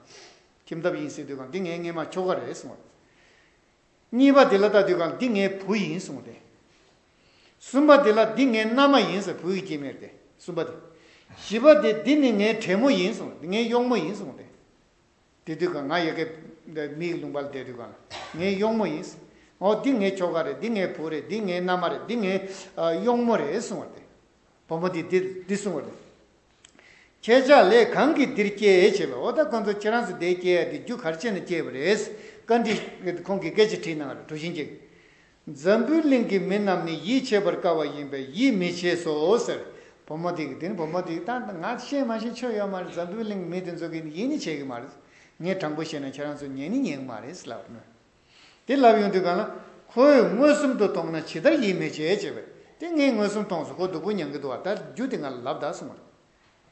ཁྱིམ་ཐབ་ཡིན་ཟེར་དུས་ག་འདི་ངའི་སྔས་མ་ཁྱོ་ག་རེད་གསུངས་པ། གཉིས་པ་དེ་ལ་ལྟ་དུས་ག་ལ་འདི་ངའི་བུ་ཡིན་གསུངས་ཏེ། གསུམ་པ་དེ་ལ་འདི་ངའི་མནའ་མ་ཡིན་ཟེར། བུ་ཡི་སྐྱེ་དམན་དེ་གསུམ་པ་དེ། བཞི་པ་དེ་འདི་ནི་ངའི་བྲན་མོ་ཡིན་གསུངས། འདི་ངའི་གཡོག་མོ་ཡིན་གསུངས་ཏེ། དེ་དུས་ག་ང་ཡ་གི་མིའི་ལུང་པ་ལ་བསྡད་དུས་ག་ལ་ངའི་གཡོག་མོ་ཡིན། འོ་འདི་ངའི་ཁྱོ་ག་རེད། འདི་ངའི་བུ་རེད། འདི་ངའི་མནའ་མ་རེད། འདི་ངའི་ཨ་གཡོག་མོ་རེད་གསུངས་པ་དེ། བུ་མོ་དེ་འདི་འདི་གསུངས་པ་རེད། ཁྱེད་ཅག་ལས་གང་གིས་འདིར་སྐྱེས་བྱས་པས། འོ་ད་ཁོང་ཚོ་ཁྱེད་རང་ཚོ་འདིར་སྐྱེས་ཡ་དེ་རྒྱུ་ག་རེ་བྱས་ནས་སྐྱེས་པ་རེད། བཀའ་འདྲི་ཁོང་གིས་སྐད་ཆ་དྲིས་གནང་བ་རེད། གྲུ་བཞི་འགྱེལ། འཛམ་བུའི་གླིང་གི་མི་རྣམས་ནི་ཡིད་ཆེས་པར་དཀའ་བ་ཡིན་པས་ཡིད་མི་ཆེས་སོ་ཟེར། བུ་མོ་དེ་གིས་དེ་ནི་བུ་མོ་དེ་གིས་ད་ང་ཤེས་མ་ཤེས་ཆོ་ཡོད་མ་རེད། འཛམ་བུའི་གླིང་གི་མི་དེ་ཚོ་གིས་ཡིད་ནི་ཆེས་ཀྱི་མ་རེད། ངས་དྲང་པོ་བཤད་ན་ཁྱེད་རང་ཚོ་ཉན་ནི་ཉན་གི་མ་རེད་ལབ་ནས། དེ་ལབ་ཡོང་དུས་ག་ལ། ཁོས་མངོན་སུམ་དུ་མཐོང་ན་ཇི་ལྟར་ཡིད་མི་ཆེས་བྱས་པས། དེ་ངས་མངོན་སུམ་མཐོང་སོང་། ཁོ་སྡུག་པོ་མྱང་གི་འདུག་བ། ད་རྒྱུ་དེ་ང་ལ་ལབ་ད་གསུངས་པ་རེད།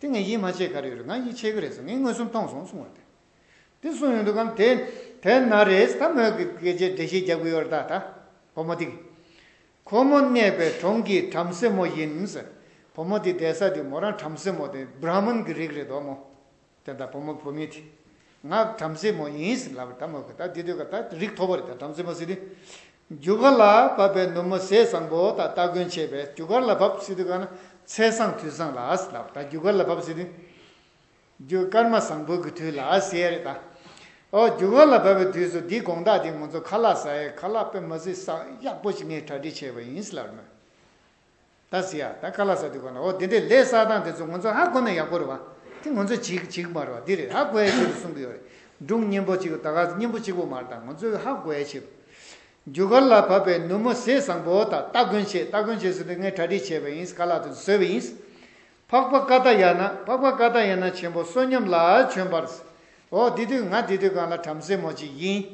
དེ་ངས་ཡིད་མ་ཆེས་ག་རེ་ཡོད་རེད། ང་ཡིད་ཆེས་ཀྱི་རེད་གསུངས། ངས་མངོན་སུམ་མཐོང་སོང་གསུངས་པ་རེད། དེ་གསུངས་ཡོང་དུས་ག་ལ་དེ་དེ་ན་རེད། ད་མོས་ཀྱི་སྐད་ཆའི་འགྲེལ་བཤད་རྒྱག་གི་ཡོད་རེད་ད། ད་བུ་མོ་དེ་གིས། ཁོ་མོ་གནས་པའི་གྲོང་གི་བྲམ་ཟེ་མོ་ཡིན་ཟེར། བུ་མོ་དེ་བསྡད་ས་དེ་མོ་རང་བྲམ་ཟེ་མོ་དེ་བྲ་མན་གྱི་རིགས་རེད་དོ་མོ། དེ་ལྟར་བུ་མོ་བུད་མེད་དེ། ང་བྲམ་ཟེ་མོ་ཡིན་ཟེར་ལབ་པ་ད་མོ་གི་ད་དེ་དུས་ཀ་ད་རིགས་མཐོ་པོ་རེད། ད་བྲམ་ཟེ་མོ་ཟེར་དུས། རྒྱུ་སྐར་ལ་བབས་པའི་ནུབ་མོ་ཟས་བཟང་པོ་དང་སྟ་གོན་བྱས་པས། རྒྱུ་སྐར་ལ་བབས་ཟེར་དུས་ག་ན་ཚེས་བཟང་དུས་བཟང་ལ་ཟེར་ལབ་པ། ད་རྒྱུ་སྐར་ལ་བབས་ཟེར་དུས། རྒྱུ་སྐར་མ་བཟང་པོ་གི་དུས་ལ་ཟེར་རེད་ད། ཨོ་རྒྱུ་སྐར་ལ་བབས་པའི་དུས་སུ་འདིའི་དགོང་དག་དེ་ང་ཚོ་ཁ་ལག་ཟ་ཡས་ཁ་ལག་དཔེ་མ་སྲིད་ས་ཡག་པོ་ཞིག་ངས་གྲ་སྒྲིག་བྱས་པ་ཡིན་ཟེར་ལབ་མོད། ད་ཟེར་ཡ་ད་ཁ་ལག་ཟ་དུས་ག་ན་འོ་དེ་འདྲའི་ལས་ཟ་སྟངས་དེ་ཚོ་ང་ཚོ་ཧ་གོ་ན་ཡག་པོ་རེད་བ། དེ་ང་ཚོས་བྱེད་བྱེད་ཀྱི་མ་རེད་བ། འདི་རེད། ཧ་གོ་ཡ་ཆེད་དུ་གསུང་གི་ཡོད་རེད། སྒྲུང་སྙན་པོ་གཅིག་ད་ག་སྙན་པོ་གཅིག་པོ་མ་རེད། ད་ང་ཚོས་ཧ་གོ་ཡ་ཆེད་དུ། རྒྱུ་སྐར་ལ་བབས་པའི་ནུབ་མོ་ཟས་བཟང་པོ་དང་སྟ་གོན་བྱས། སྟ་གོན་བྱས་ཟེར་དུས་ངས་གྲ་སྒྲིག་བྱས་པ་ཡིན། ཁ་ལག་དེ་ཚོ་བཟོས་པ་ཡིན། འཕགས་པ་ཀ་ཏ་ཡ་ན། འཕགས་པ་ཀ་ཏ་ཡ་ན་ཆེན་པོ་བསོད་སྙོམས་ལ་བྱོན་པར། འོ་དེ་དུས་ང་དེ་དུས་ག་ལ་བྲམ་ཟེ་མོ་ཅིག་ཡིན།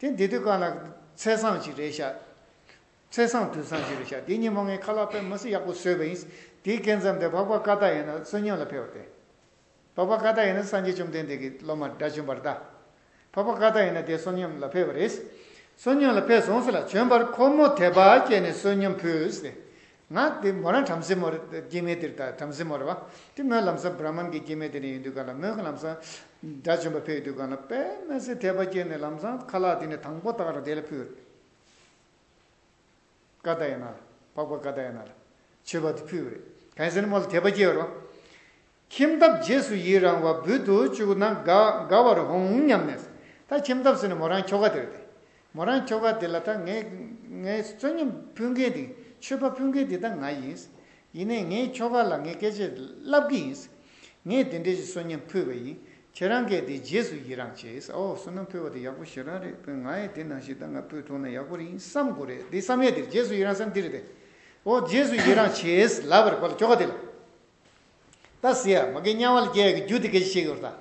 དེ་དེ་དུས་ག་ལ་ཚེས་བཟང་ཅིག་རེད་ཤག་ཚེས་བཟང་དུས་བཟང་ཅིག་རེད་ཤག་དེ་ཉིན་མོ་ངས་ཁ་ལག་དཔེ་མ་སྲིད་ཡག་པོ་བཟོས་པ་ཡིན། དེའི་སྐབས་མཚམས་དེ་འཕགས་པ་ཀ་ཏ་ཡ་ན་བསོད་སྙོམས་ལ་ཕེབས་པ་དེ། འཕགས་པ་ཀ་ཏ་ཡ་ན་སངས་རྒྱས་བཅོམ་ལྡན་འདས་ཀྱི་སློབ་མར་དགྲ་བཅོམ་པར་གདའ། འཕགས་པ་ཀ་ཏ་ཡ་ན་དེ་བསོད་སྙོམས་ལ་ཕེབས་པ་རེད། བསོད་སྙོམས་ལ་ཕེབས་སོང་ཟེར་ལ། བྱོན་པར་ཁོ་མོ་དད་པ་སྐྱེས་ནས་བསོད་སྙོམས་ཕུལ་ཟེར། ང་དེ་མོ་རང་བྲམ་ཟེ་མོ་རེད། སྐྱེ་དམན་དེ་རེད། ད་བྲམ་ཟེ་མོ་རེད་བ། དེ་མོས་ལམ་སང་བྲ་མན་གྱི་སྐྱེ་དམན་དེ་ནས་ཡིན་དུས་ག་ལ་མོས་ལམ་སང་དགྲ་བཅོམ་པ་ཕེབས་དུས་ག་ལ་དཔེ་མ་སྲིད་དད་པ་སྐྱེས་ནས་ལམ་སང་ཁ་ལག་དེ་ནས་དང་པོ་དག་ར་དེ་ལ་ཕུལ། ཀ་ཏ་ཡ་ན་ལ། འཕགས་པ་ཀ་ཏ་ཡ་ན་ལ་མཆོད་པ་དེ་ཕུལ་བ་རེད། གང་ཡིན་ཟེར་ན་མོ་ལ་དད་པ་སྐྱེས་པ་རེད་བ། ཁྱིམ་ཐབ་རྗེས་སུ་ཡི་རང་བ་འབུལ་དུ་བཅུག་ན་དགའ་དགའ་བར་འོང་སྙམ་ནས། ད་ཁྱིམ་ཐབ་ཟེར་ན་མོ་རང་ཁྱོ་ག་དེ་རེད་དེ། མོ་རང་ཁྱོ་ག་དེ་ལ་ད་ངས་ངས་བསོད་སྙོམས་ཕུལ་མཁན་དེ་མཆོད་པ་ཕུལ་མཁན་དེ་ད་ང་ཡིན། ཡིན་ནའི་ངའི་ཁྱོ་ག་ལ་ངས་སྐད་ཆ་ལབ་ཀྱི་ཡིན། ངས་དེ་འདྲའི་བསོད་སྙོམས་ཕུལ་བ་ཡིན། ཁྱེད་རང་གིས་དེ་རྗེས་སུ་ཡི་རང་བྱེད། ཨོ་བསོད་ནམས་ཕུལ་བ་དེ་ཡག་པོ་ཞེ་དྲག་རེད། ང་ཡི་དེ་ནང་བཞིན་ད་ང་ཕུལ་ཐུབ་ན་ཡག་པོ་རེད་བསམ་དགོས་རེད། དེ་བསམ་ཡས་དེ་རྗེས་སུ་ཡི་རང་བསམ་དེ་རེད་དེ། ཨོ་རྗེས་སུ་ཡི་རང་བྱེད་ལབ་པར་ཁོ་ལ་ཁྱོ་ག་དེ་ལ། ད་ཟེར་ཡ་མ་གི་དམྱལ་བ་ལ་སྐྱེ་ཡ་གི་རྒྱུ་དེ་སྐད་ཆ་བཤད་ཀྱི་ཡོད་རེད་ད།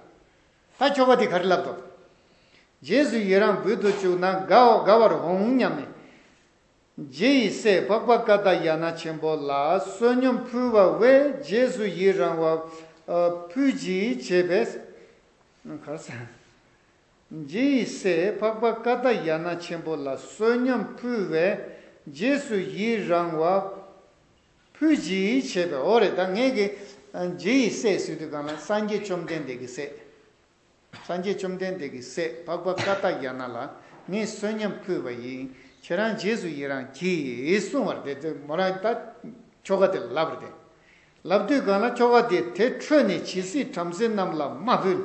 ད་ཁྱོ་ག་དེ་ག་རེ་ལབ་འདུག་རྗེས་སུ་ཡི་རང་འབུལ་དུ་བཅུག་ན་དགའ་དགའ་བར་འོང་སྙམ་ནས། རྗེ་ཡི་སྲས་འཕགས་པ་ཀ་ཏ་ཡ་ན་ཆེན་པོ་ལ་བསོད་སྙོམས་ཕུལ་བ་བས་རྗེས་སུ་ཡི་རང་བ་ཕུལ་གྱིས་བྱས་པས། ག་རེ་ཟེར། རྗེ་ཡི་སྲས་འཕགས་པ་ཀ་ཏ་ཡ་ན་ཆེན་པོ་ལ་བསོད་སྙོམས་ཕུལ་བས་རྗེས་སུ་ཡི་རང་བ་ཕུལ་གྱིས་བྱས་པས། འོ་རེད། ད་ངས་ཀྱི་རྗེ་ཡི་སྲས་ཟེར་དུས་གང་ལ་སངས་རྒྱས་བཅོམ་ལྡན་འདས་ཀྱི་སྲས། སངས་རྒྱས་བཅོམ་ལྡན་འདས་ཀྱིས་ཟས་འཕགས་པ་ཀ་ཏ་ཡ་ན་ལ་ངས་བསོད་སྙོམས་ཕུལ་བ་ཡིན། ཁྱེད་རང་རྗེས་སུ་ཡི་རང་གྱིས་གསུངས་པ་རེད་དེ། མོ་རང་ད་ཁྱོ་ག་དེ་ལ་ལབ་པ་རེད་དེ། ལབ་དུས་སྒང་ལ་ཁྱོ་ག་དེ་དེ་ཁྲོས་ནས་ཇི་སྲིད་བྲམ་ཟེ་རྣམས་ལ་མ་ཕུལ།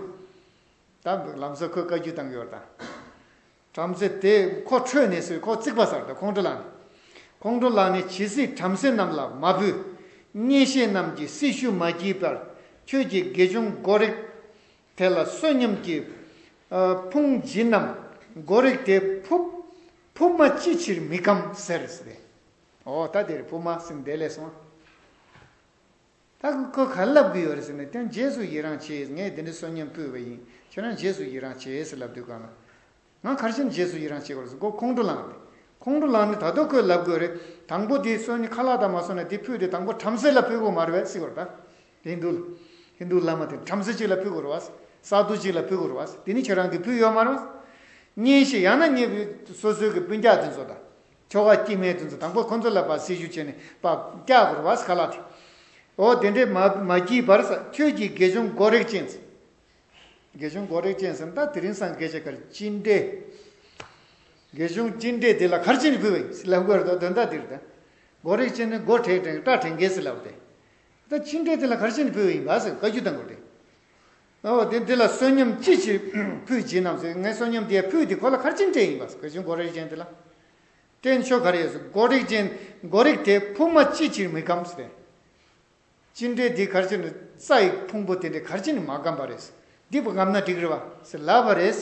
ད་ལམ་སང་ཁོས་བཀའ་བཀྱོན་བཏང་གི་ཡོད་རེད་ད། བྲམ་ཟེ་དེ་ཁོ་ཁྲོས་ནས་ཟེར་ཁོ་རྩིག་པ་ཟེར་ད་ཁོང་ཁྲོ་ལངས་ནས། ཁོང་ཁྲོ་ལངས་ནས་ཇི་སྲིད་བྲམ་ཟེ་རྣམས་ལ་མ་ཕུལ། གཉེན་བཤེས་རྣམས་ཀྱིས་སྲི་ཞུ་མ་བགྱིས་པར་ཁྱོད་ཀྱིས་དགེ་སྦྱོང་མགོ་རེག་དེ་ལ་བསོད་སྙོམས་ཀྱི་ཨ་ཕུང་བྱིན་ནམ། མགོ་རེག་དེ་ཕུབ་ཕུབ་མ་ཅི་ཕྱིར་མི་སྐམ་ཟེར་ཟེར་ཏེ། འོ་ད་དེར་ཕུབ་མ་ཟིན་དེ་ལས་སོང་། ད་ཁོ་ག་ལབ་གི་ཡོད་རེད་ཟེར་ནས། དེ་རྗེས་སུ་ཡི་རང་བྱེད། ངས་དེ་འདྲའི་བསོད་སྙོམས་ཕུལ་བ་ཡིན། ཁྱེད་རང་རྗེས་སུ་ཡི་རང་བྱེད་ཟེར་ལབ་དུས་སྒང་ལ། ང་ག་རེ་བྱས་ནས་རྗེས་སུ་ཡི་རང་བྱེད་དགོས་རེད་ཟེར་ཁོ་ཁོང་ཁྲོ་ལངས་ཏེ། ཁོང་ཁྲོ་ལངས་ནས་ད་དུང་ཁོས་ལབ་དགོས་རེད། དང་པོ་དེ་བསོད་སྙོམས་ཁ་ལག་དང་མ་སོང་ནས་དེ་ཕུལ་དེ་དང་པོ་བྲམ་ཟེ་ལ་ཕུལ་དགོས་མ་རེད་པས་ཟེར་དགོས་རེད་ད། ཧིན་དུ་ལ། ཧིན་དུ་བླ་མ་དེ་བྲམ་ཟེ་གཅིག་ལ་ཕུལ་དགོས་རེད་པ། ས་རྡུ་གཅིག་ལ་ཕུལ་དགོས་རེད་པ། དེ་ནི་ཁྱེད་རང་གིས་ཕུལ་ཡོད་མ་རེད་པ། གཉེན་བཤེས་ཡང་ན་གཉེན་སོ་སོའི་གི་སྤུན་ཀྱག་དེ་ཚོ་དང་། ཁྱོ་ག་སྐྱེ་དམན་དེ་ཚོ་དང་པོ་ཁོ་ཚོ་ལ་ཕར་སྲི་ཞུ་བྱས་ནས་ཕར་བཀྱག་དགོས་རེད་པ་ཁ་ལག་དེ། འོ་དེ་འདྲས་མ་མ་བགྱིས་པར་ཟེར། ཁྱོད་ཀྱིས་དགེ་སྦྱོང་མགོ་རེག་ཅན་ཟེར། དགེ་སྦྱོང་མགོ་རེག་ཅན་ཟེར་ན་ད་དེ་རིང་སང་སྐད་ཆ་ག་རེ་ཅི་འདྲས། དགེ་སྦྱོང་ཅི་འདྲས་དེ་ལ་ག་རེ་བྱས་ནས་ཕུལ་བ་ཡིན་ཟེར་ལབ་དགོས་རེད་དོ། དོན་དག་དེ་རེད་ད། མགོ་རེག་ཅན་ནི་མགོ་བྲེག་བྲེག་སྐྲ་བྲེག་མཁན་ཟེར་ལབ་སྟེ། ད་ཅི་འདྲས་དེ་ལ་ག་རེ་བྱས་ནས་ཕུལ་བ་ཡིན་པ་ཟེར་བཀའ་བཀྱོན་བཏང་དགོས་ཏེ། འོ་དེ་འདི་ལ་བསོད་སྙོམས་ཅི་ཕྱིར་ཕུལ་བྱིན་ནམ་ཟེར། ངས་བསོད་སྙོམས་དེ་ཕུལ་དེ་ཁོ་ལ་ག་རེ་བྱས་ནས་སྤྲད་ཡིན་པ་ཟེར། དགེ་སྦྱོང་མགོ་རེག་ཅན་དེ་ལ། བསྟན་ཆོག་ག་རེ་ཡོད་ཟེར། མགོ་རེག་ཅན། མགོ་རེག་དེ་ཕུབ་མ་ཅི་ཕྱིར་མི་སྐམ་ཟེར། ཅི་འདྲས་འདི་ག་རེ་བྱས་ནས་རྩྭ་ཡི་ཕུང་པོ་དེ་འདྲས་ག་རེ་བྱས་ནས་མ་སྐམ་པ་རེད། འདི་བོ་སྐམ་ན་འགྲིག་རེད་པ་ཟེར་ལབ་པ་རེད།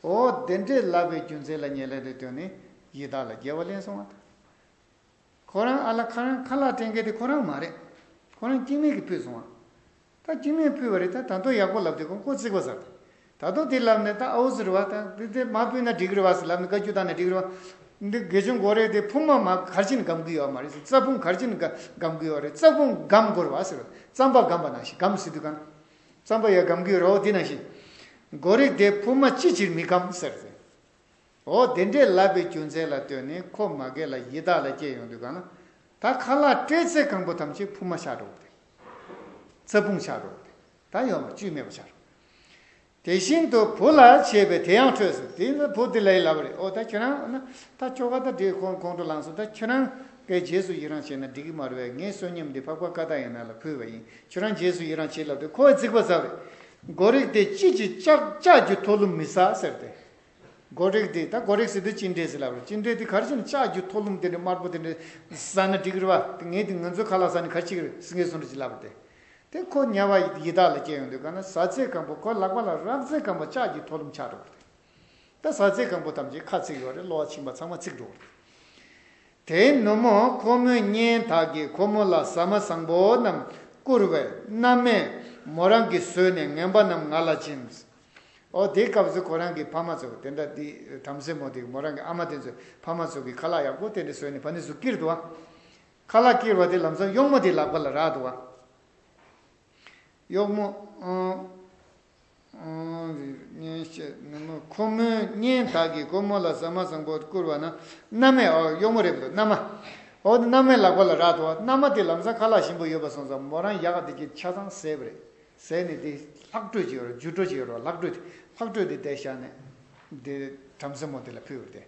འོ་དེ་འདྲས་ལབ་པའི་རྒྱུ་མཚན་ལ་ཉེ་ལམ་དུ་ཐོན་ནས་ཡི་དྭགས་ལ་སྐྱེ་བ་ལེན་སོང་བ་དང་། ཁོ་རང་ཨ་ལ་ཁ་རང་ཁ་ལག་སྤྲད་མཁན་དེ་ཁོ་རང་མ་རེད། ཁོ་རང་སྐྱེ་དམན་གྱིས་ཕུལ་སོང་བ། ད་སྐྱེ་དམན་ཕུལ་བ་རེད། ད་ད་དུང་ཡག་པོ་ལབ་དུས་ཁོ་ཁོ་རྩིག་པ་ཟེར། ད་དུང་དེ་ལབ་ནས་ད་ཨའུ་ཟེར་བ་དང་དེ་དེ་མ་ཕུལ་ན་འགྲིག་གི་རེད་པ་ཟེར་ལབ་ནས་བཀའ་བཀྱོན་བཏང་ནས་འགྲིག་གི་རེད་པ། འདི་དགེ་སྦྱོང་མགོ་རེག་དེ་ཕུབ་མ་མ་ག་རེ་བྱས་ནས་སྐམ་གི་ཡོད་མ་རེད་ཟེར། རྩྭ་ཕུང་ག་རེ་བྱས་ནས་སྐམ་གི་ཡོད་རེད། རྩྭ་ཕུང་སྐམ་དགོས་རེད་པ་ཟེར། རྩམ་པ་སྐམ་པ་ནང་བཞིན། སྐམ་ཟེར་དུས་གང་། རྩམ་པ་ཡང་སྐམ་གི་ཡོད་རེད། འོ་དེ་ནང་བཞིན། མགོ་རེག་དེ་ཕུབ་མ་ཅི་ཕྱིར་མི་སྐམ་ཟེར་ཟེར། འོ་དེ་འདྲས་ལབ་པའི་རྒྱུ་མཚན་ལ་ལྟོས་ནས་ཁོ་མ་རྒན་ལ་ཡི་དྭགས་ལ་སྐྱེས་ཡོང་དུས་གང་ལ། ད་ཁ་ལག་སྤྲད་ཚེ་གང་པོ་ཐམས་ཅད་ཕུབ་མ་ཆགས་འགྲོ་གི་རེད། རྩྭ་ཕུང་ཆགས་འགྲོ་གི་རེད། ད་ཡོད་མ་བཅུད་མེད་པ་ཆགས་འགྲོ། དེ་བཞིན་དུ་བུ་ལ་བྱས་པས་དེ་ཡང་ཁྲོས་སོ། དེ་ནི་བུ་དེ་ལ་ཡི་ལབ་པ་རེད། འོ་ད་ཁྱོད་རང་ན་ད་ཁྱོ་ག་ད་འདྲའི་ཁོང་ཁོང་ཁྲོ་ལངས་སོང་། ད་ཁྱོད་རང་གིས་རྗེས་སུ་ཡི་རང་བྱས་ན་འགྲིག་གི་མ་རེད་པས། ངས་བསོད་སྙོམས་འདི་འཕགས་པ་ཀ་ཏ་ཡ་ན་ལ་ཕུལ་བ་ཡིན། ཁྱོད་རང་རྗེས་སུ་ཡི་རང་བྱེད་ལབ་དུས་ཁོ་བས་རྩིག་པ་ཟ་བ་རེད། མགོ་རེག་དེ་ཅི་ཕྱིར་ལྕགས་ལྕགས་ཀྱི་ཐོ་ལུམ་མི་ཟ་ཟེར་ཏེ། མགོ་རེག་དེ་ད་མགོ་རེག་ཟེར་དུས་ཅི་འདྲས་ཟེར་ལབ་རེད། ཅི་འདྲས་དེ་ག་རེ་བྱས་ནས་ལྕགས་ཀྱི་ཐོ་ལུམ་དེ་འདྲས་དམར་པོ་དེ་འདྲས་ཟ་ན་འགྲིག་གི་རེད་པ། དེ་ངས་དེ་ང་ཚོའི་ཁ་ལག་ཟ་ནས་ག་རེ་བྱེད་ཀྱི་རེད་ཟེར་ངས་སོང་འདྲ་ཅིག་ལབ་པ་དེ། དེ་ཁོ་དམྱལ་བ་ཡི་དྭགས་ལ་སྐྱེས་ཡོང་དུས་གང་ན་ཟ་ཚད་སྐམ་པོ་ཁོ་ལག་པ་ལ་རག་ཚད་སྐམ་པོ་ལྕགས་ཀྱི་ཐོ་ལུམ་ཆགས་འགྲོ་གི་རེད། ད་ཟ་ཚད་སྐམ་པོ་ཐམས་ཅད་ཁ་ཚིག་ཡོད་རེད། གློ་བ་མཆིན་པ་ཚང་མ་ཚིག་འགྲོ་གི་རེད། དེའི་ནུབ་མོ་ཁོ་མོའི་གཉེན་དག་གིས་ཁོ་མོ་ལ་ཟ་མ་བཟང་པོ་རྣམས་བསྐུར་བས་མནའ་མས་མོ་རང་གིས་ཟོས་ནས་ངན་པ་རྣམས་ང་ལ་སྦྱིན། ཨོ་དེའི་སྐབས་སུ་ཁོ་རང་གི་ཕ་མ་ཚོ་དེ་འདྲ་དེ་བྲམ་ཟེ་མོ་དེ་མོ་རང་གི་ཨ་མ་དེ་ཚོས་ཕ་མ་ཚོ་གི་ཁ་ལག་ཡག་པོ་དེ་འདྲ་ཟོས་ནས་ཕ་ནི་ཟུག་ཀིར་འདུག་བ། ཁ་ལག་ཀིར་བ་དེ་ལམ་སང་གཡོག་མོ་དེ་ལག་པ་ལ་རག་འདུག་བ། གཡོག་མོ། ཨང་། ཨང་། ཁོ་མོའི་གཉེན་དག་གིས་ཁོ་མོ་ལ་ཟ་མ་བཟང་པོ་བསྐུར་བ་ན། མནའ་མས། ཨོ་གཡོག་མོ་རེད་འདུག་མནའ་མ། ཨོ་མནའ་མའི་ལག་པ་ལ་རག་འདུག་མནའ་མ་དེ་ལམ་སང་ཁ་ལག་ཞིམ་པོ་ཡོད་པ་སོང་ཙང་མོ་རང་ཡག་ག་དེ་གི་ཆ་ཚང་བཟས་པ་རེད། བཟས་ནས་དེ་ལྷག་འཕྲོ་ཅིག་ཡོད་རེད། རྒྱུ་འཕྲོ་ཅིག་ཡོད་རེད། ལྷག་འཕྲོ་དེ་ལྷག་འཕྲོ་དེ་དེ་བཞག་ནས་དེ་བྲམ་ཟེ་མོ་དེ་ལ་ཕུལ་བ་རེད།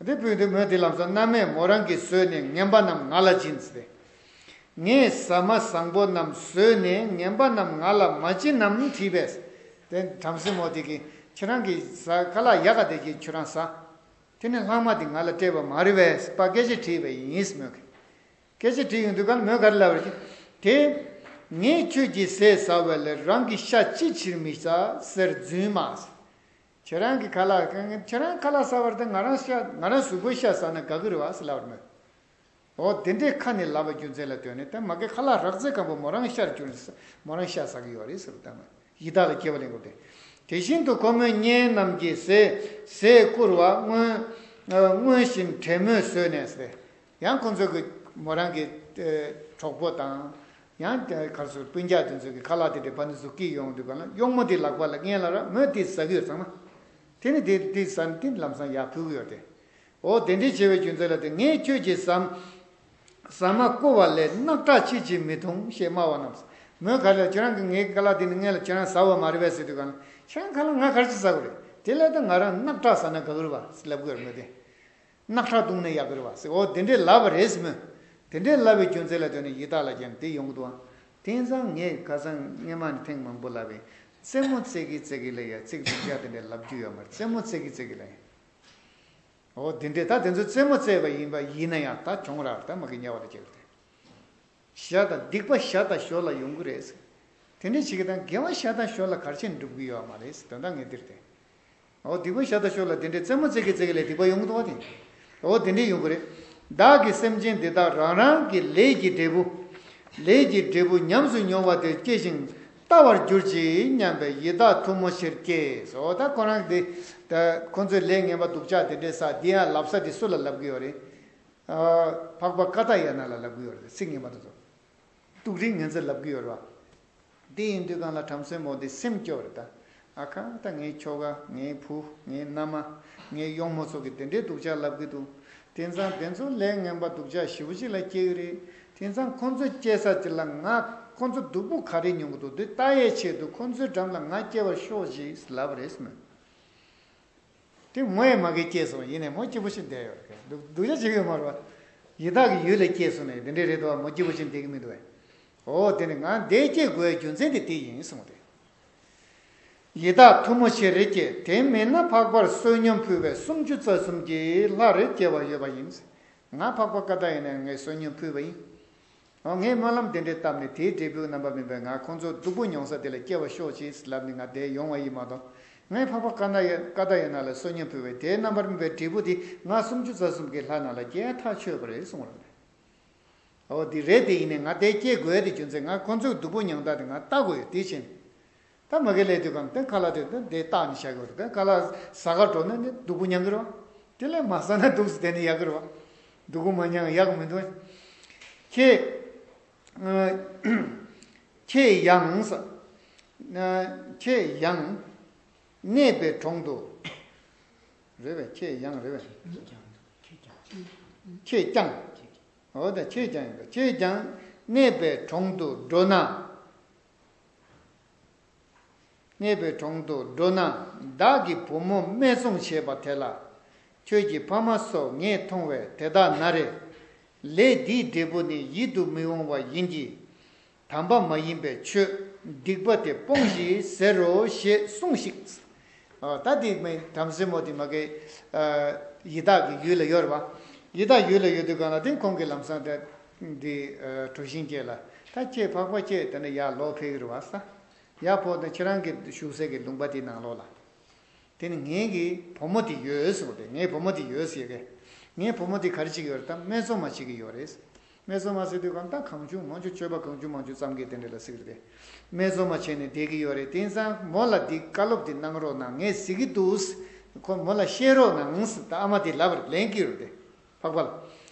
དེ་ཕུལ་དུས་མོས་དེ་ལམ་སང་མནའ་མས་མོ་རང་གིས་ཟོས་ནས་ངན་པ་རྣམས་ང་ལ་སྦྱིན་ཟེར་ཏེ། ངས་ཟ་མ་བཟང་པོ་རྣམས་ཟོས་ནས་ངན་པ་རྣམས་ང་ལ་མ་སྦྱིན་ནམ་དྲིས་པས། དེ་བྲམ་ཟེ་མོ་དེ་གིས་ཁྱེད་རང་གི་ཟ་ཁ་ལག་ཡག་ག་དེ་གིས་ཁྱོད་རང་ཟ། དེ་ནས་ལྷག་མ་དེ་ང་ལ་སྤྲད་པ་མ་རེད་པས་པ་སྐད་ཆ་དྲིས་པ་ཡིན་མོས་གིས། སྐད་ཆ་དྲིས་ཡོང་དུས་ག་ལ་མོས་ག་རེ་ལབ་པ་རེད། དེ། ངས་ཁྱོད་ཀྱི་ཟས་ཟ་བ་ལས་རང་གི་ཤ་ཅི་ཕྱིར་མི་ཟ་ཟེར་རྫུན་མ། ཁྱེད་རང་གི་ཁ་ལག་ཁྱེད་རང་ཁ་ལག་ཟ་བར་དུ་ང་རང་ཤ་ང་རང་གཟུགས་པོའི་ཤ་ཟ་ན་དགའ་གི་རེད་བ་ཟེར་ལབ་པར་མོས། འོ་དེ་འདྲའི་ཁ་ནས་ལབ་པའི་རྒྱུ་མཚན་ལ་ལྟོས་ནས་ད་མ་གི་ཁ་ལག་རག་ཚད་སྐམ་པོ་མོ་རང་ཤར་གྱུར་ནས་མོ་རང་ཤ་ཟ་གི་ཡོད་རེད་ཟེར་བ་ལྟ་མ་ཡི་དྭགས་ལ་སྐྱེ་བ་ལེན་དགོས་ཏེ། དེ་བཞིན་དུ་ཁོ་མོའི་གཉེན་རྣམས་ཀྱིས་ཟས་ཟས་བསྐུར་བ་སྔོན་སྔོན་བཞིན་བྲན་མོས་ཟོས་ནས་ཟེར། ཡང་ཁོ་ཚོ་གི་མོ་རང་གི་ཨེ་གྲོགས་པོ་དང་། ཡང་དེ་གར་སོང་སྤུན་ཀྱག་དེ་ཚོ་གི་ཁ་ལག་དེ་འདྲའི་ཕ་ནི་ཟུག་གིས་ཡོང་དུས་ག་ལ་གཡོག་མོ་དེ་ལག་པ་ལ་སྔན་ལ་ར་མོས་དེ་ཟ་གི་ཡོད་ཚང་མ། དེ་ནི་དེ་དེ་ཟ་ནི་དེ་ལམ་སང་ཡར་ཕུལ་གི་ཡོད་དེ། འོ་དེ་འདྲའི་བྱས་པའི་རྒྱུ་མཚན་ལ་དེ་ངས་ཁྱོད་ཀྱི་ཟ་ཟ་མ་བསྐུར་བ་ལས་རྣག་ཁྲག་ཅི་ཕྱིར་མི་འཐུང་ཞེས་སྨྲ་བ་རྣམས། མོས་ག་ལ་ཁྱོད་རང་གི་ངའི་ཁ་ལག་དེ་ནི་སྔན་ལ་ཁྱོད་རང་ཟ་བ་མ་རེད་པས་ཟེར་དུས་ག་ལ་ ཁྱེད་རང་ཁ་ལ་ང་ག་རེ་བྱེད་ཟེར་གི་རེད། དེ་ལས་ད་ང་རང་རྣག་ཁྲག་ཟ་ན་དགའ་གི་རེད་པ་ཟེར་ལབ་གི་ཡོད་རེད་མོད་དེ། རྣག་ཁྲག་བཏུང་ན་ཡག་གི་རེད་པ་ཟེར། འོ་དེ་འདྲས་ལབ་པ་རེད་ཟེར་མོད། དེ་འདྲས་ལབ་པའི་རྒྱུ་མཚན་ལ་ལྟོས་ནས་ཡི་དྭགས་ལ་ཀྱང་དེ་ཡོང་གི་འདུག་ཨ། དེང་སང་ངས་ཁ་སང་སྔས་མ་ནས་ཐེངས་མང་པོ་ལབ་པས། རྩེད་མོ་རྩེ་གི་རྩེ་གི་ལ་ཡ་ཚིག་སྡུག་ཅག་དེ་འདྲས་ལབ་རྒྱུ་ཡོད་མ་རེད། རྩེད་མོ་རྩེ་གི་རྩེ་གི་ལ་ཡ། འོ་དེ་འདྲས་ད་དེ་ཚོ་རྩེད་མོ་རྩེས་པ་ཡིན་པ་ཡིན་ན་ཡང་ད་གྱོང་རག་ད་མ་གི་དམྱལ་བ་ལ་སྐྱེ་གི་རེད། ཞག་དང་སྡིག་པ་ཞག་དང་ཞོ་ལ་ཡོང་གི་རེད་ཟེར། དེ་འདྲས་བྱེད་ཀྱི་དང་དགེ་བ་ཞག་དང་ཞོ་ལ་གར་ཆེན་འགྲུབ་ཀྱི་ཡོད་མ་རེད་ཟེར། དོན་དག་ངས་འདིར་བསྟན། འོ་སྡིག་པ་ཞག་དང་ཞོ་ལ་དེ་འདྲས་རྩེད་མོ་རྩེ་གི་རྩེ་གི་ལས་སྡིག་པ་ཡོང་གི་འདུག་བ་དེ། འོ་དེ་འདྲས་ཡོང་གི་རེད། བདག་གིས་སེམས་ཅན་འདི་དག་རང་རང་གི་ལས་ཀྱི་འབྲས་བུ། ལས་ཀྱི་འབྲས་བུ་ཉམས་སུ་མྱོང་བ་དེ་སྐྱེ་ཞིང་ལྟ་བར་གྱུར་ཅིག་སྙམ་པའི་ཡི་དྭགས་ཐུན་མོང་ཕྱིར་སྐྱེས་སོ། ད་ཁོ་རང་འདི། ད་ཁོ་ཚོའི་ལས་ངན་པ་སྡུག་ཅག་དེ་འདྲས་ས་འདི་ཡང་ལབ་ས་དེ་སུ་ལ་ལབ་ཀྱི་ཡོད་རེད། འཕགས་པ་ཀ་ཏ་ཡ་ན་ལ་ལབ་ཀྱི་ཡོད་རེད། ཚིག་ངན་པ་དེ་ཚོ། སྡུག་རིགས་ངན་ཚད་ལབ་ཀྱི་ཡོད་རེད་བ། དེ་ཡིན་དུས་གང་ལ་བྲམ་ཟེ་མོ་དེ་སེམས་སྐྱོ་བ་རེད་ད། ཨ་ཁ་ད་ངའི་ཁྱོ་ག་ངའི་བུ་ངའི་མནའ་མ་ངའི་གཡོག་མོ་ཚོ་གིས་དེ་འདྲའི་སྡུག་ཅག་ལབ་ཀྱི་འདུག་དེང་སང་དེ་ཚོ་ལས་ངན་པ་སྡུག་ཅག་ཞེ་པོ་ཅིག་ལ་སྐྱེ་གི་རེད། དེང་སང་ཁོང་ཚོ་སྐྱེ་ས་དེ་ལ་ང་ཁོང་ཚོ་སྡུག་པོ་ག་རེ་མྱོང་གི་འདུག་དེ་ལྟ་ཡའི་ཆེད་དུ་ཁོང་ཚོའི་འགྲམ་ལ་ང་སྐྱེ་བར་ཤོག་ཅེས་ལབ་རེད་ཟེར་མོད། དེ་མོ་ཡང་མ་གིར་སྐྱེས་སོང་། ཡིན་ནའི་མོ་སྐྱིད་པོ་ཞིག་བསྡད་ཡོད་རེད། སྡུག་སྡུག་ཅག་བྱེད་ཀྱི་ཡོད་མ་རེད་བ། ཡི་དྭགས་ཀྱི་ཡུལ་ལ་སྐྱེས་སོང་ནས་དེ་འདྲས་རེད་དོ། མོ་སྐྱིད་པོ་ཞིག་བསྡད་ཀྱི་མི་འདུག་བས། འོ་དེ་ནི་ང་འདིར་སྐྱེ་དགོས་རྒྱུ་མཚན་དེ་དེ་ཡིན་གསུངས་ཏེ། ཡི་དྭགས་ཐུན་མོང་ཕྱིར་སྐྱེས། དེ་མིན་ན་འཕགས་པར་བསོད་སྙོམས་ཕུལ་བས་སུམ་ཅུ་རྩ་གསུམ་གྱི་ལྷ་རེ་སྐྱེ་བ་ཡོད་པ་ཡིན། ང་འཕགས་པ་ཀ་ཏ་ཡ་ན་ངས་བསོད་སྙོམས་ཕུལ་བ་ཡིན། འོ་ངས་སྨོན་ལམ་དེ་འདྲས་བཏབ་ནས་དེའི་འབྲས་བུ་རྣམ་པར་སྨིན་པས་ང་ཁོང་ཚོ་སྡུག་པོ་མྱོང་ས་དེ་ལ་སྐྱེ་བར་ཤོག་ཅེས་ལབ་ནས་ང་དེར་ཡོང་བ་ཡིན་མ་གཏོགས། ངས་འཕགས་པ་ཀ་ཏ་ཡ་ཀ་ཏ་ཡ་ན་ལ་བསོད་སྙོམས་ཕུལ་བས་དེའི་རྣམ་པར་སྨིན་པའི་འབྲས་བུ་དེ་ང་སུམ་ཅུ་རྩ་གསུམ་གྱི་ལྷ་རྣམས་ལ་སྐྱེ་ཐག་ཆོད་པ་རེད་གསུངས་པ་རེད། འོ་འདི་རེད། དེ་ཡིན་ནའི་ང་དེར་སྐྱེ་དགོས་དེ་རྒྱུ་མཚན་ང་ཁོང་ཚོའི་སྡུག་པོ་མྱོང་སྟངས་དེ་ང་ལྟ་དགོས་ཡོད་དེ་བྱས་ནས། ད་མ་གིར་སླེབས་དུས་གམ་དེ་ཁ་ལག་དེ་དེ་འདི་བཏགས་ནས་བཞག་གི་ཡོད་རེད། དེ་ཁ་ལག་ཟ་གར་འགྲོ་ན་ནི་སྡུག་པོ་མྱོང་གི་རེད་བ། དེ་ལས་མ་ཟ་ན་སྡུག་ཙམ་དེ་ནི་ཡག་གི་རེད་བ། སྡུག་པོ་མ་མྱོང་ཡག་མི་འདུག་ཁྱེད། ཁྱེད་ཡང་ས། ཁྱེད་ཡང་། གནས་པའི་གྲོང་དུ། རེད་བས། ཁྱེད་ཡང་རེད་བས། ཁྱེད་ཀྱང་། འོ་ད་ཁྱེད་ཀྱང་ཡིན་པ། ཁྱེད་ཀྱང་གནས་པའི་གྲོང་དུ་འགྲོ་ན། གནས་པའི་གྲོང་དུ་འགྲོ་ན། བདག་གི་བུ་མོ་སྨད་འཚོང་བྱེད་པ་དེ་ལ། ཁྱོད་ཀྱི་ཕ་མ་སོགས་ངས་མཐོང་བས་དེ་དག་ན་རེ། ལས་འདིའི་འབྲས་བུ་ནི་ཡིད་དུ་མི་འོང་བ་ཡིན་གྱི། དམ་པ་མ་ཡིན་པའི་ཆོས་སྡིག་པ་དེ་སྤོངས་ཤིག་ཟེར་རོ་ཞེས་གསུངས་ཤིག་ཨ། ད་དེ་མི་བྲམ་ཟེ་མོ་དེ་མ་གི། ཨ། ཡི་དྭགས་ཀྱི་ཡུལ་ལ་ཡོད་རེད་བ། ཡི་དྭགས་ཡུལ་ལ་ཡོད་དུས་གང་ལ་དེ་ཁོང་གིས་ལམ་སང་དེ་འདི། ཨ། གྲུ་ཤིང་སྐྱེས་ལ། ད་ཁྱེད་འཕགས་པ་ཁྱེད་དེ་ནས་ཡར་ལོག་ཕེབས་ཀྱི་རེད་བ་ས། ཡར་ཕོག་ནས་ཁྱེད་རང་གི་བཞུགས་སའི་གི་ལུང་པ་དེའི་ནང་ལོགས་ལ། དེ་ནི་ངའི་གི་བུ་མོ་དེ་ཡོད་ཟེར་བ་རེད། ངའི་བུ་མོ་དེ་ཡོད་ཟེར་གི། ངའི་བུ་མོ་དེ་ག་རེ་བྱེད་ཀྱི་ཡོད་རེད། ད་སྨད་འཚོང་མ་བྱེད་ཀྱི་ཡོད་རེད། སྨད་འཚོང་མ་ཟེར་དུས་གང་ད་གང་བྱུང་མང་བྱུང་སྤྱོད་པ་གང་བྱུང་མང་བྱུང་བརྩམས་ཀྱི་དེ་འདྲ་ལ་ཟེར་གི་རེད། སྨད་འཚོང་མ་བྱས་ནས་བསྡད་ཀྱི་ཡོད་རེད། དེང་སང་མོ་ལ་འདི་བཀའ་སློབ་འདི་གནང་རོགས་གནང་། ངས་ཟེར་གྱི་འདུག་ཁོ་མོ་ལ་བཤད་རོགས་གནང་ཟེར། ད་ཨ་མ་དེ་ལབ་པ་རེད། ལན་སྐྱེལ་རོགས་དེ། འཕགས་པ་ལ།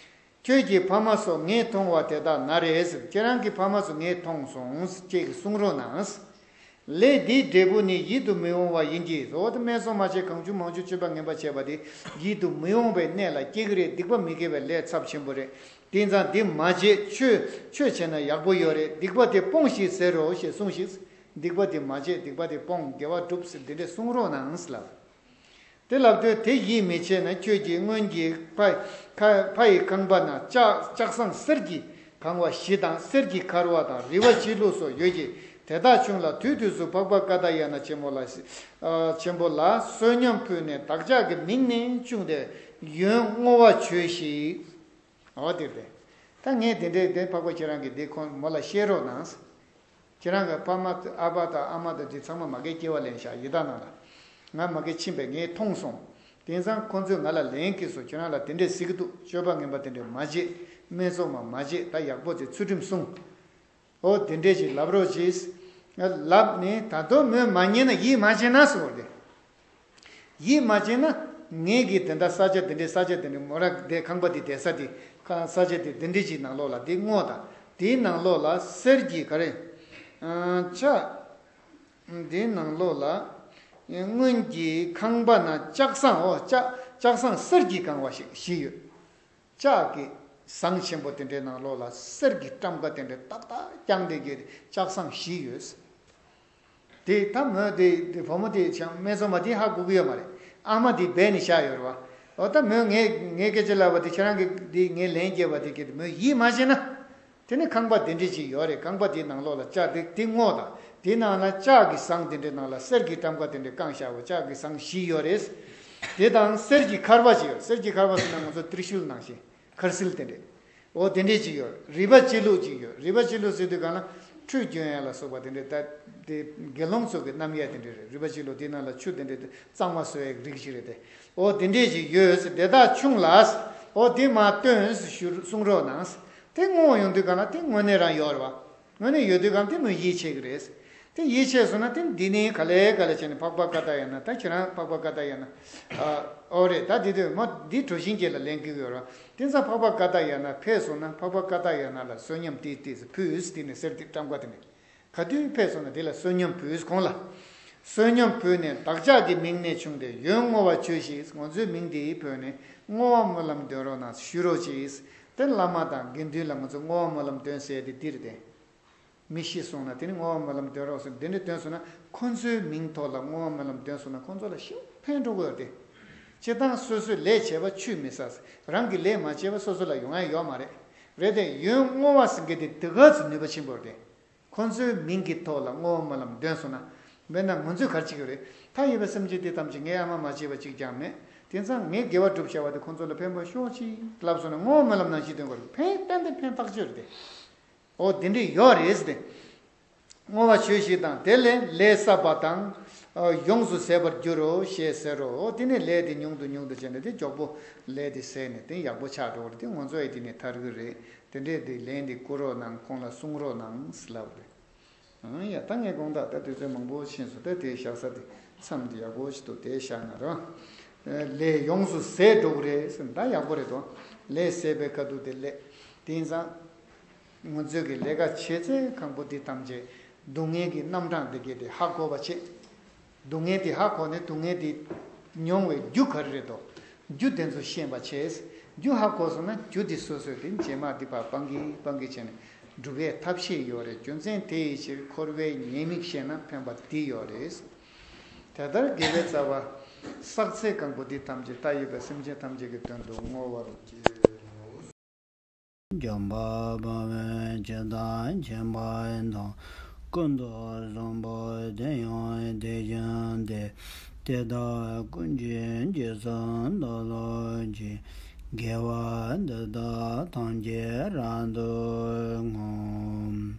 ཁྱོད་ཀྱི་ཕ་མ་སོགས་ངས་མཐོང་བ་དེ་དག་ན་རེ་ཟེར། ཁྱེད་རང་གི་ཕ་མ་ཚོ་ངས་མཐོང་སོང་ཟེར། ཁྱེད་ཀྱིས་གསུང་རོགས་གནང་ཟེར། ལས་འདིའི་འབྲས་བུ་ནི་ཡིད་དུ་མི་འོང་བ་ཡིན་གྱི། འོ་ད་སྨད་འཚོང་མ་བྱས་གང་བྱུང་མང་བྱུང་སྤྱོད་པ་ངན་པ་བྱས་པ་དེ་ཡིད་དུ་མི་འོང་བའི་གནས་ལ་སྐྱེ་གི་རེད། སྡིག་པ་མི་དགེ་བའི་ལས་ཚབས་ཆེན་པོ་རེད། དེ་ཙང་འདི་མ་བྱེད། ཆོས་ཆོས་བྱས་ན་ཡག་པོ་ཡོད་རེད། སྡིག་པ་དེ་སྤོངས་ཤིག་ཟེར་རོ་ཞེས་གསུངས་ཤིག་སྡིག་པ་དེ་མ་བྱེད། སྡིག་པ་དེ་སྤོངས། དགེ་བ་སྒྲུབ་ཟེར་འདི་འདྲས་གསུང་རོགས་གནང་ཟེར་ལབ། དེ་ལབ་དུས་དེ་ཡིད་མི་ཆེས་ན། ཁྱོད་ཀྱིས་སྔོན་གྱི་ཕ་ཕ་ཕ་ཡི་ཁང་པ་ན་ལྕགས་ལྕགས་ཟངས་གསེར་གྱིས་གང་བ་བཞི་དང་། གསེར་གྱི་ཁར་བ་དང་རི་བ་བྱི་ལུ་སོགས་ཡོད་ཀྱི། དེ་དག་ཆུང་ལ་དུས་དུས་སུ་འཕགས་པ་ཀ་ཏ་ཡ་ན་ཆེན་མོ་ལ། ཨ། ཆེན་པོ་ལ་བསོད་སྙོམས་ཕུལ་ནས་བདག་ཅག་གི་མིང་ནས་བཅུང་སྟེ་ཡོན་བསྔོ་བ་བྱོས་ཤིག་འོ་དེ་རེད། ད་ངས་དེ་འདྲའི་དེ་འཕགས་པ་ཁྱེད་རང་གིས་དེ་ཁོང་མོ་ལ་བཤད་རོགས་གནང་། ཁྱེད་རང་གི་ཕ་མ་ཨ་ཕ་དང་ཨ་མ་དང་དེ་ཚང་མ་མ་གིར་སྐྱེ་བ་ལེན་བཞག་ཡི་དྭགས་ནང་ལ། ང་མ་གིར་ཕྱིན་པས་ངས་མཐོང་སོང་། དེང་སང་ཁོང་ཚོས་ང་ལ་ལན་བསྐྱིལ་སོང་། ཁྱེད་རང་ལ་དེ་འདྲས་ཟེར་གྱི་འདུག་སྤྱོད་པ་ངན་པ་དེ་འདྲས་མ་བྱེད། སྨད་འཚོང་མ་མ་བྱེད། ད་ཡག་པོ་ཅིག་ཚུལ་ཁྲིམས་སྲུང་། འོ་དེ་འདྲས་ཅིག་ལབ་རོགས་གྱིས། ལབ་ནས་ད་དུང་མོས་མ་ཉན་ན། ཡིད་མ་ཆེས་ན་ཟེར་བ་རེད། ཡིད་མ་ཆེས་ན། ངས་ཀྱིས་དེ་འདྲ་ས་ཆ་དེ་འདྲའི་ས་ཆ་དེ་འདྲའི་མོ་རང་དེ་ཁང་པ་དེ་བསྡད་ས་དེ་ཁ་ས་ཆ་དེ་དེ་འདྲའི་ཅིག་ནང་ལོགས་ལ་དེ་སྔོ་དང་། དེའི་ནང་ལོགས་ལ་གསེར་གྱི་ག་རེ། ཨ། ལྕགས། དེའི་ནང་ལོགས་ལ་སྔོན་གྱི་ཁང་པ་ན་ལྕགས་ཟངས། འོ་ལྕགས་ལྕགས་ཟངས་གསེར་གྱིས་གང་བ་ཞིག་བཞི་ཡོད། ལྕགས་ཀྱི་ཟངས་ཆེན་པོ་དེ་འདྲའི་ནང་ལོགས་ལ་གསེར་གྱི་ཊམ་ཀ་དེ་འདྲའི་ཏག་ཏག་བརྐྱངས་ཏེ་གི་ལྕགས་ཟངས་བཞི་ཡོད། དེ་ད་མོས་དེ་དེ་བུ་མོ་དེ་བྱང་སྨད་འཚོང་མ་དེ་ཧ་གོ་གི་ཡོད་མ་རེད། ཨ་མ་དེ་སྦས་ནས་བཞག་ཡོད་རེད་བ། འོ་ད་མོས་ངས་ངས་སྐད་ཆ་ལབ་པ་དེ་ཁྱེད་རང་གིས་དེ་ངས་ལན་བརྒྱབ་པ་དེ་གི་མོས་ཡིད་མ་ཆེས་ན། དེ་ནི་ཁང་པ་དེ་འདྲས་ཅིག་ཡོད་རེད། ཁང་པ་དེའི་ནང་ལོགས་ལ་ལྕགས་དེ་དེ་སྔོ་དང་དེའི་ནང་ལ་ལྕགས་ཀྱི་ཟངས་དེ་འདྲས་ནང་ལ་གསེར་གྱི་ཊམ་ཀ་དེ་འདྲས་བཀང་བཞག་པ་ལྕགས་ཀྱི་ཟངས་བཞི་ཡོད་རེད། དེ་དང་གསེར་གྱི་ཁར་བ་ཅིག་ཡོད། གསེར་གྱི་ཁར་བ་ཟེར་ན་ང་ཚོ་ཏྲི་ཤུལ་ནང་བཞིན་ཁར་སིལ་དེ་འདྲས། འོ་དེ་འདྲས་ཅིག་ཡོད། རུས་པ་གཅིག་ལུག་ཅིག་ཡོད། རུས་པ་གཅིག་ལུག་ཟེར་དུས་གང་ལ་ཁྲུས་སྐྱོན་ཡ་ལ་སོགས་པ་དེ་འདྲས་ད་དེ་དགེ་སློང་ཚོ་གི་བསྣམས་ཡ་དེ་འདྲས་རེད། རུས་པ་གཅིག་ལུག་དེའི་ནང་ལ་ཆུ་དེ་འདྲས་དེ་གཙང་མ་བཟོ་ཡའི་རིགས་ཅིག་རེད་དེ། འོ་དེ་འདྲས་ཅིག་ཡོད། དེ་དག་ཆུང་ལ། འོ་དེ་མ་སྟོན་ཞུ་གསུང་རོགས་གནང་། དེ་སྔོ་ཡོང་དུས་གང་ལ་དེ་དངོས་གནས་རང་ཡོད་རེད་བ། དངོས་གནས་ཡོད་དུས་གང་དེ་མོས་ཡིད་ཆེས་ཀྱི་རེད། དེ་ཡིད་ཆེས་སོང་ན་དེ་འདི་ནས་ག་ལེ་ག་ལེ་བྱས་ནས་འཕགས་པ་ཀ་དག་ཡ་ན། ད་ཁྱེད་རང་འཕགས་པ་ཀ་དག་ཡ་ན། ཨ། འོ་རེད། ད་འདི་དུས་མོ་འདི་གྲུ་བཞིན་གྱི་ལ་ལེན་གྱི་ཡོད་ར། དེ་ཚ་འཕགས་པ་ཀ་དག་ཡ་ན་ཕེབས་སོང་ན་འཕགས་པ་ཀ་དག་ཡ་ན་ལ་བསོད་སྙོམས་ཏིས་ཏིས་ཕུལ། དེ་ནས་གསེར་དེ་ཊམ་ཀ་དེ་ནས་ག་དུས་ཕེབས་སོང་ན་དེ་ལ་བསོད་སྙོམས་ཕུལ་ཁོང་ལ། བསོད་སྙོམས་ཕུལ་ནས་བདག་ཅག་གི་མིང་ནས་ཕྱུང་སྟེ་ཡོན་བསྔོ་བ་བྱོས་ཤིག་ང་ཚོའི་མིང་འདི་ཕུལ་ནས་བསྔོ་བ་སྨོན་ལམ་འདོན་རོགས་གནང་ཞུ་རོགས་གྱིས། དེ་བླ་མ་དང་དགེ་འདུན་ལ་ང་ཚོ་བསྔོ་བ་སྨོན་ལམ་འདོན་ཟེར་དེ་འདིར་བསྟན། མི་ཤི་སོང་ན་དེ་ནི་བསྔོ་བ་སྨོན་ལམ་འདོན་རོགས་ཟེར། དེ་འདྲ་འདོན་སོང་ན་ཁོ་ཚོའི་མིང་ཐོག་ལ་བསྔོ་བ་སྨོན་ལམ་འདོན་སོང་ན་ཁོ་ཚོ་ལ་ཞེ་པོ་ཕན་ཐོགས་ཀྱི་ཡོད་དེ། སྤྱིར་བཏང་སོ་སོའི་ལས་བྱས་པ་ཆུད་མི་ཟ། རང་གི་ལས་མ་བྱས་པ་སོ་སོ་ལ་ཡོང་ཡ་ཡོད་མ་རེད། རེད་དེ། ཡོན་བསྔོ་བ་ཟེར་མཁན་དེ་དེ་ག་ཚོད་ནུས་པ་ཆེན་པོ་རེད་དེ། ཁོ་ཚོའི་མིང་གི་ཐོག་ལ་བསྔོ་བ་སྨོན་ལམ་འདོན་སོང་ན། དཔེར་ན་ང་ཚོས་ག་རེ་བྱེད་ཀྱི་རེད། མཐའ་ཡས་པའི་སེམས་ཅན་དེ་ཐམས་ཅད་ངས་ཨ་མ་མ་བྱས་པ་གཅིག་ཀྱང་མེད། དེང་སང་ངས་དགེ་བ་བསྒྲུབས་བཞག་པ་དེ་ཁོ་ཚོ་ལ་ཕན་པ་ཤོག་ཅིག་ལབ་སོང་ན་བསྔོ་བ་སྨོན་ལམ་ནང་བཞིན་འདོན་དགོས་རེད། ཕན་ཏན་ཏན་ཕན་ཐག་ཆོད་རེད་དེ། འོ་དེ་འདྲས་ཡོད་རེད་ཟེར་ཏེ། བསྔོ་བ་བྱོས་ཤིག་དང་དེ་ལས་ལས་བསགས་པ་དང་། ཡོངས་སུ་ཟད་པར་འགྱུར་རོ་ཞེས་ཟེར་རོ། འོ་དེ་ནས་ལས་དེ་ཉུང་དུ་ཉུང་དུ་བྱས་ནས་དེ་མགྱོགས་པོ་ལས་དེ་ཟད་ནས་དེ་ཡག་པོ་ཆགས་འགྲོ་གི་རེད། དེ་ང་ཚོ་ཡི་དེ་ནས་ཐར་གི་རེད། དེ་འདྲས་དེ་ལན་དེ་བསྐུར་རོགས་གནང་། ཁོང་ལ་གསུང་རོགས་གནང་ཟེར་ལབ་རེད། ཨང་། ཡ། ད་ངས་དགོངས་དག་ད་དུས་ཚོད་མང་པོ་ཕྱིན་སོང་། ད་དེ་བཞག་ས་དེ་མཚམས་དེ་ཡག་པོ་ཞིག་འདུག་དེ་བཞག་ན་རོ། ལས་ཡོངས་སུ་ཟད་འགྲོ་གི་རེད་ཟེར། ད་ཡག་པོ་རེད་དོ། ལས་ཟད་པའི་ཁ་ཐུག་དེ་ལས། དེ་ཡིན་ཙང་ང་ཚོས་ཀྱི་ལས་ཀ་བྱེད་ཚེ་གང་པོ་དེ་ཐམས་ཅད་སྡུག་བསྔལ་གྱི་རྣམ་གྲངས་དེ་གས་དེ་ཧ་གོ་བ་བྱེད། སྡུག་བསྔལ་དེ་ཧ་གོ་ནས་སྡུག་བསྔལ་དེ་མྱོང་བའི་རྒྱུ་ག་རེ་རེད་དོ། རྒྱུ་དེ་ཚོ་ཤེས་པ་བྱས། རྒྱུ་ཧ་གོ་སོང་ན་རྒྱུ་དེ་སོ་སོས་དེ་རྗེས་མ་དེ་ཕར་སྤང་གི་སྤང་གི་བྱས་ནས་སྒྲུབ་པའི་ཐབས་ཤེས་ཡོད་རེད། རྒྱུ་མཚན་དེ་ཡི་ཕྱིར་འཁོར་བའི་ཉེས་དམིགས་ཤེས་ན་ཕན་པ་དེ་ཡོད་རེད། དེ་ལྟར་དགེ་བའི་རྩ་བ་བསགས་ཚེ་གང་པོ་དེ་ཐམས་ཅད་མཐའ་ཡས་པའི་སེམས་ཅན་ཐམས་ཅད་ཀྱི་དོན་དུ་བསྔོ་བར་བགྱི། འཇམ་དཔལ་དཔའ་བོས་ཇི་ལྟར་མཁྱེན་པ་དང་། ཀུན་ཏུ་བཟང་པོ་དེ་ཡང་དེ་བཞིན་ཏེ། དེ་དག་ཀུན་གྱི་རྗེས་སུ་བདག་སློབ་ཅིང་། དགེ་བ་འདི་དག་ཐམས་ཅད་རབ་ཏུ་བསྔོ།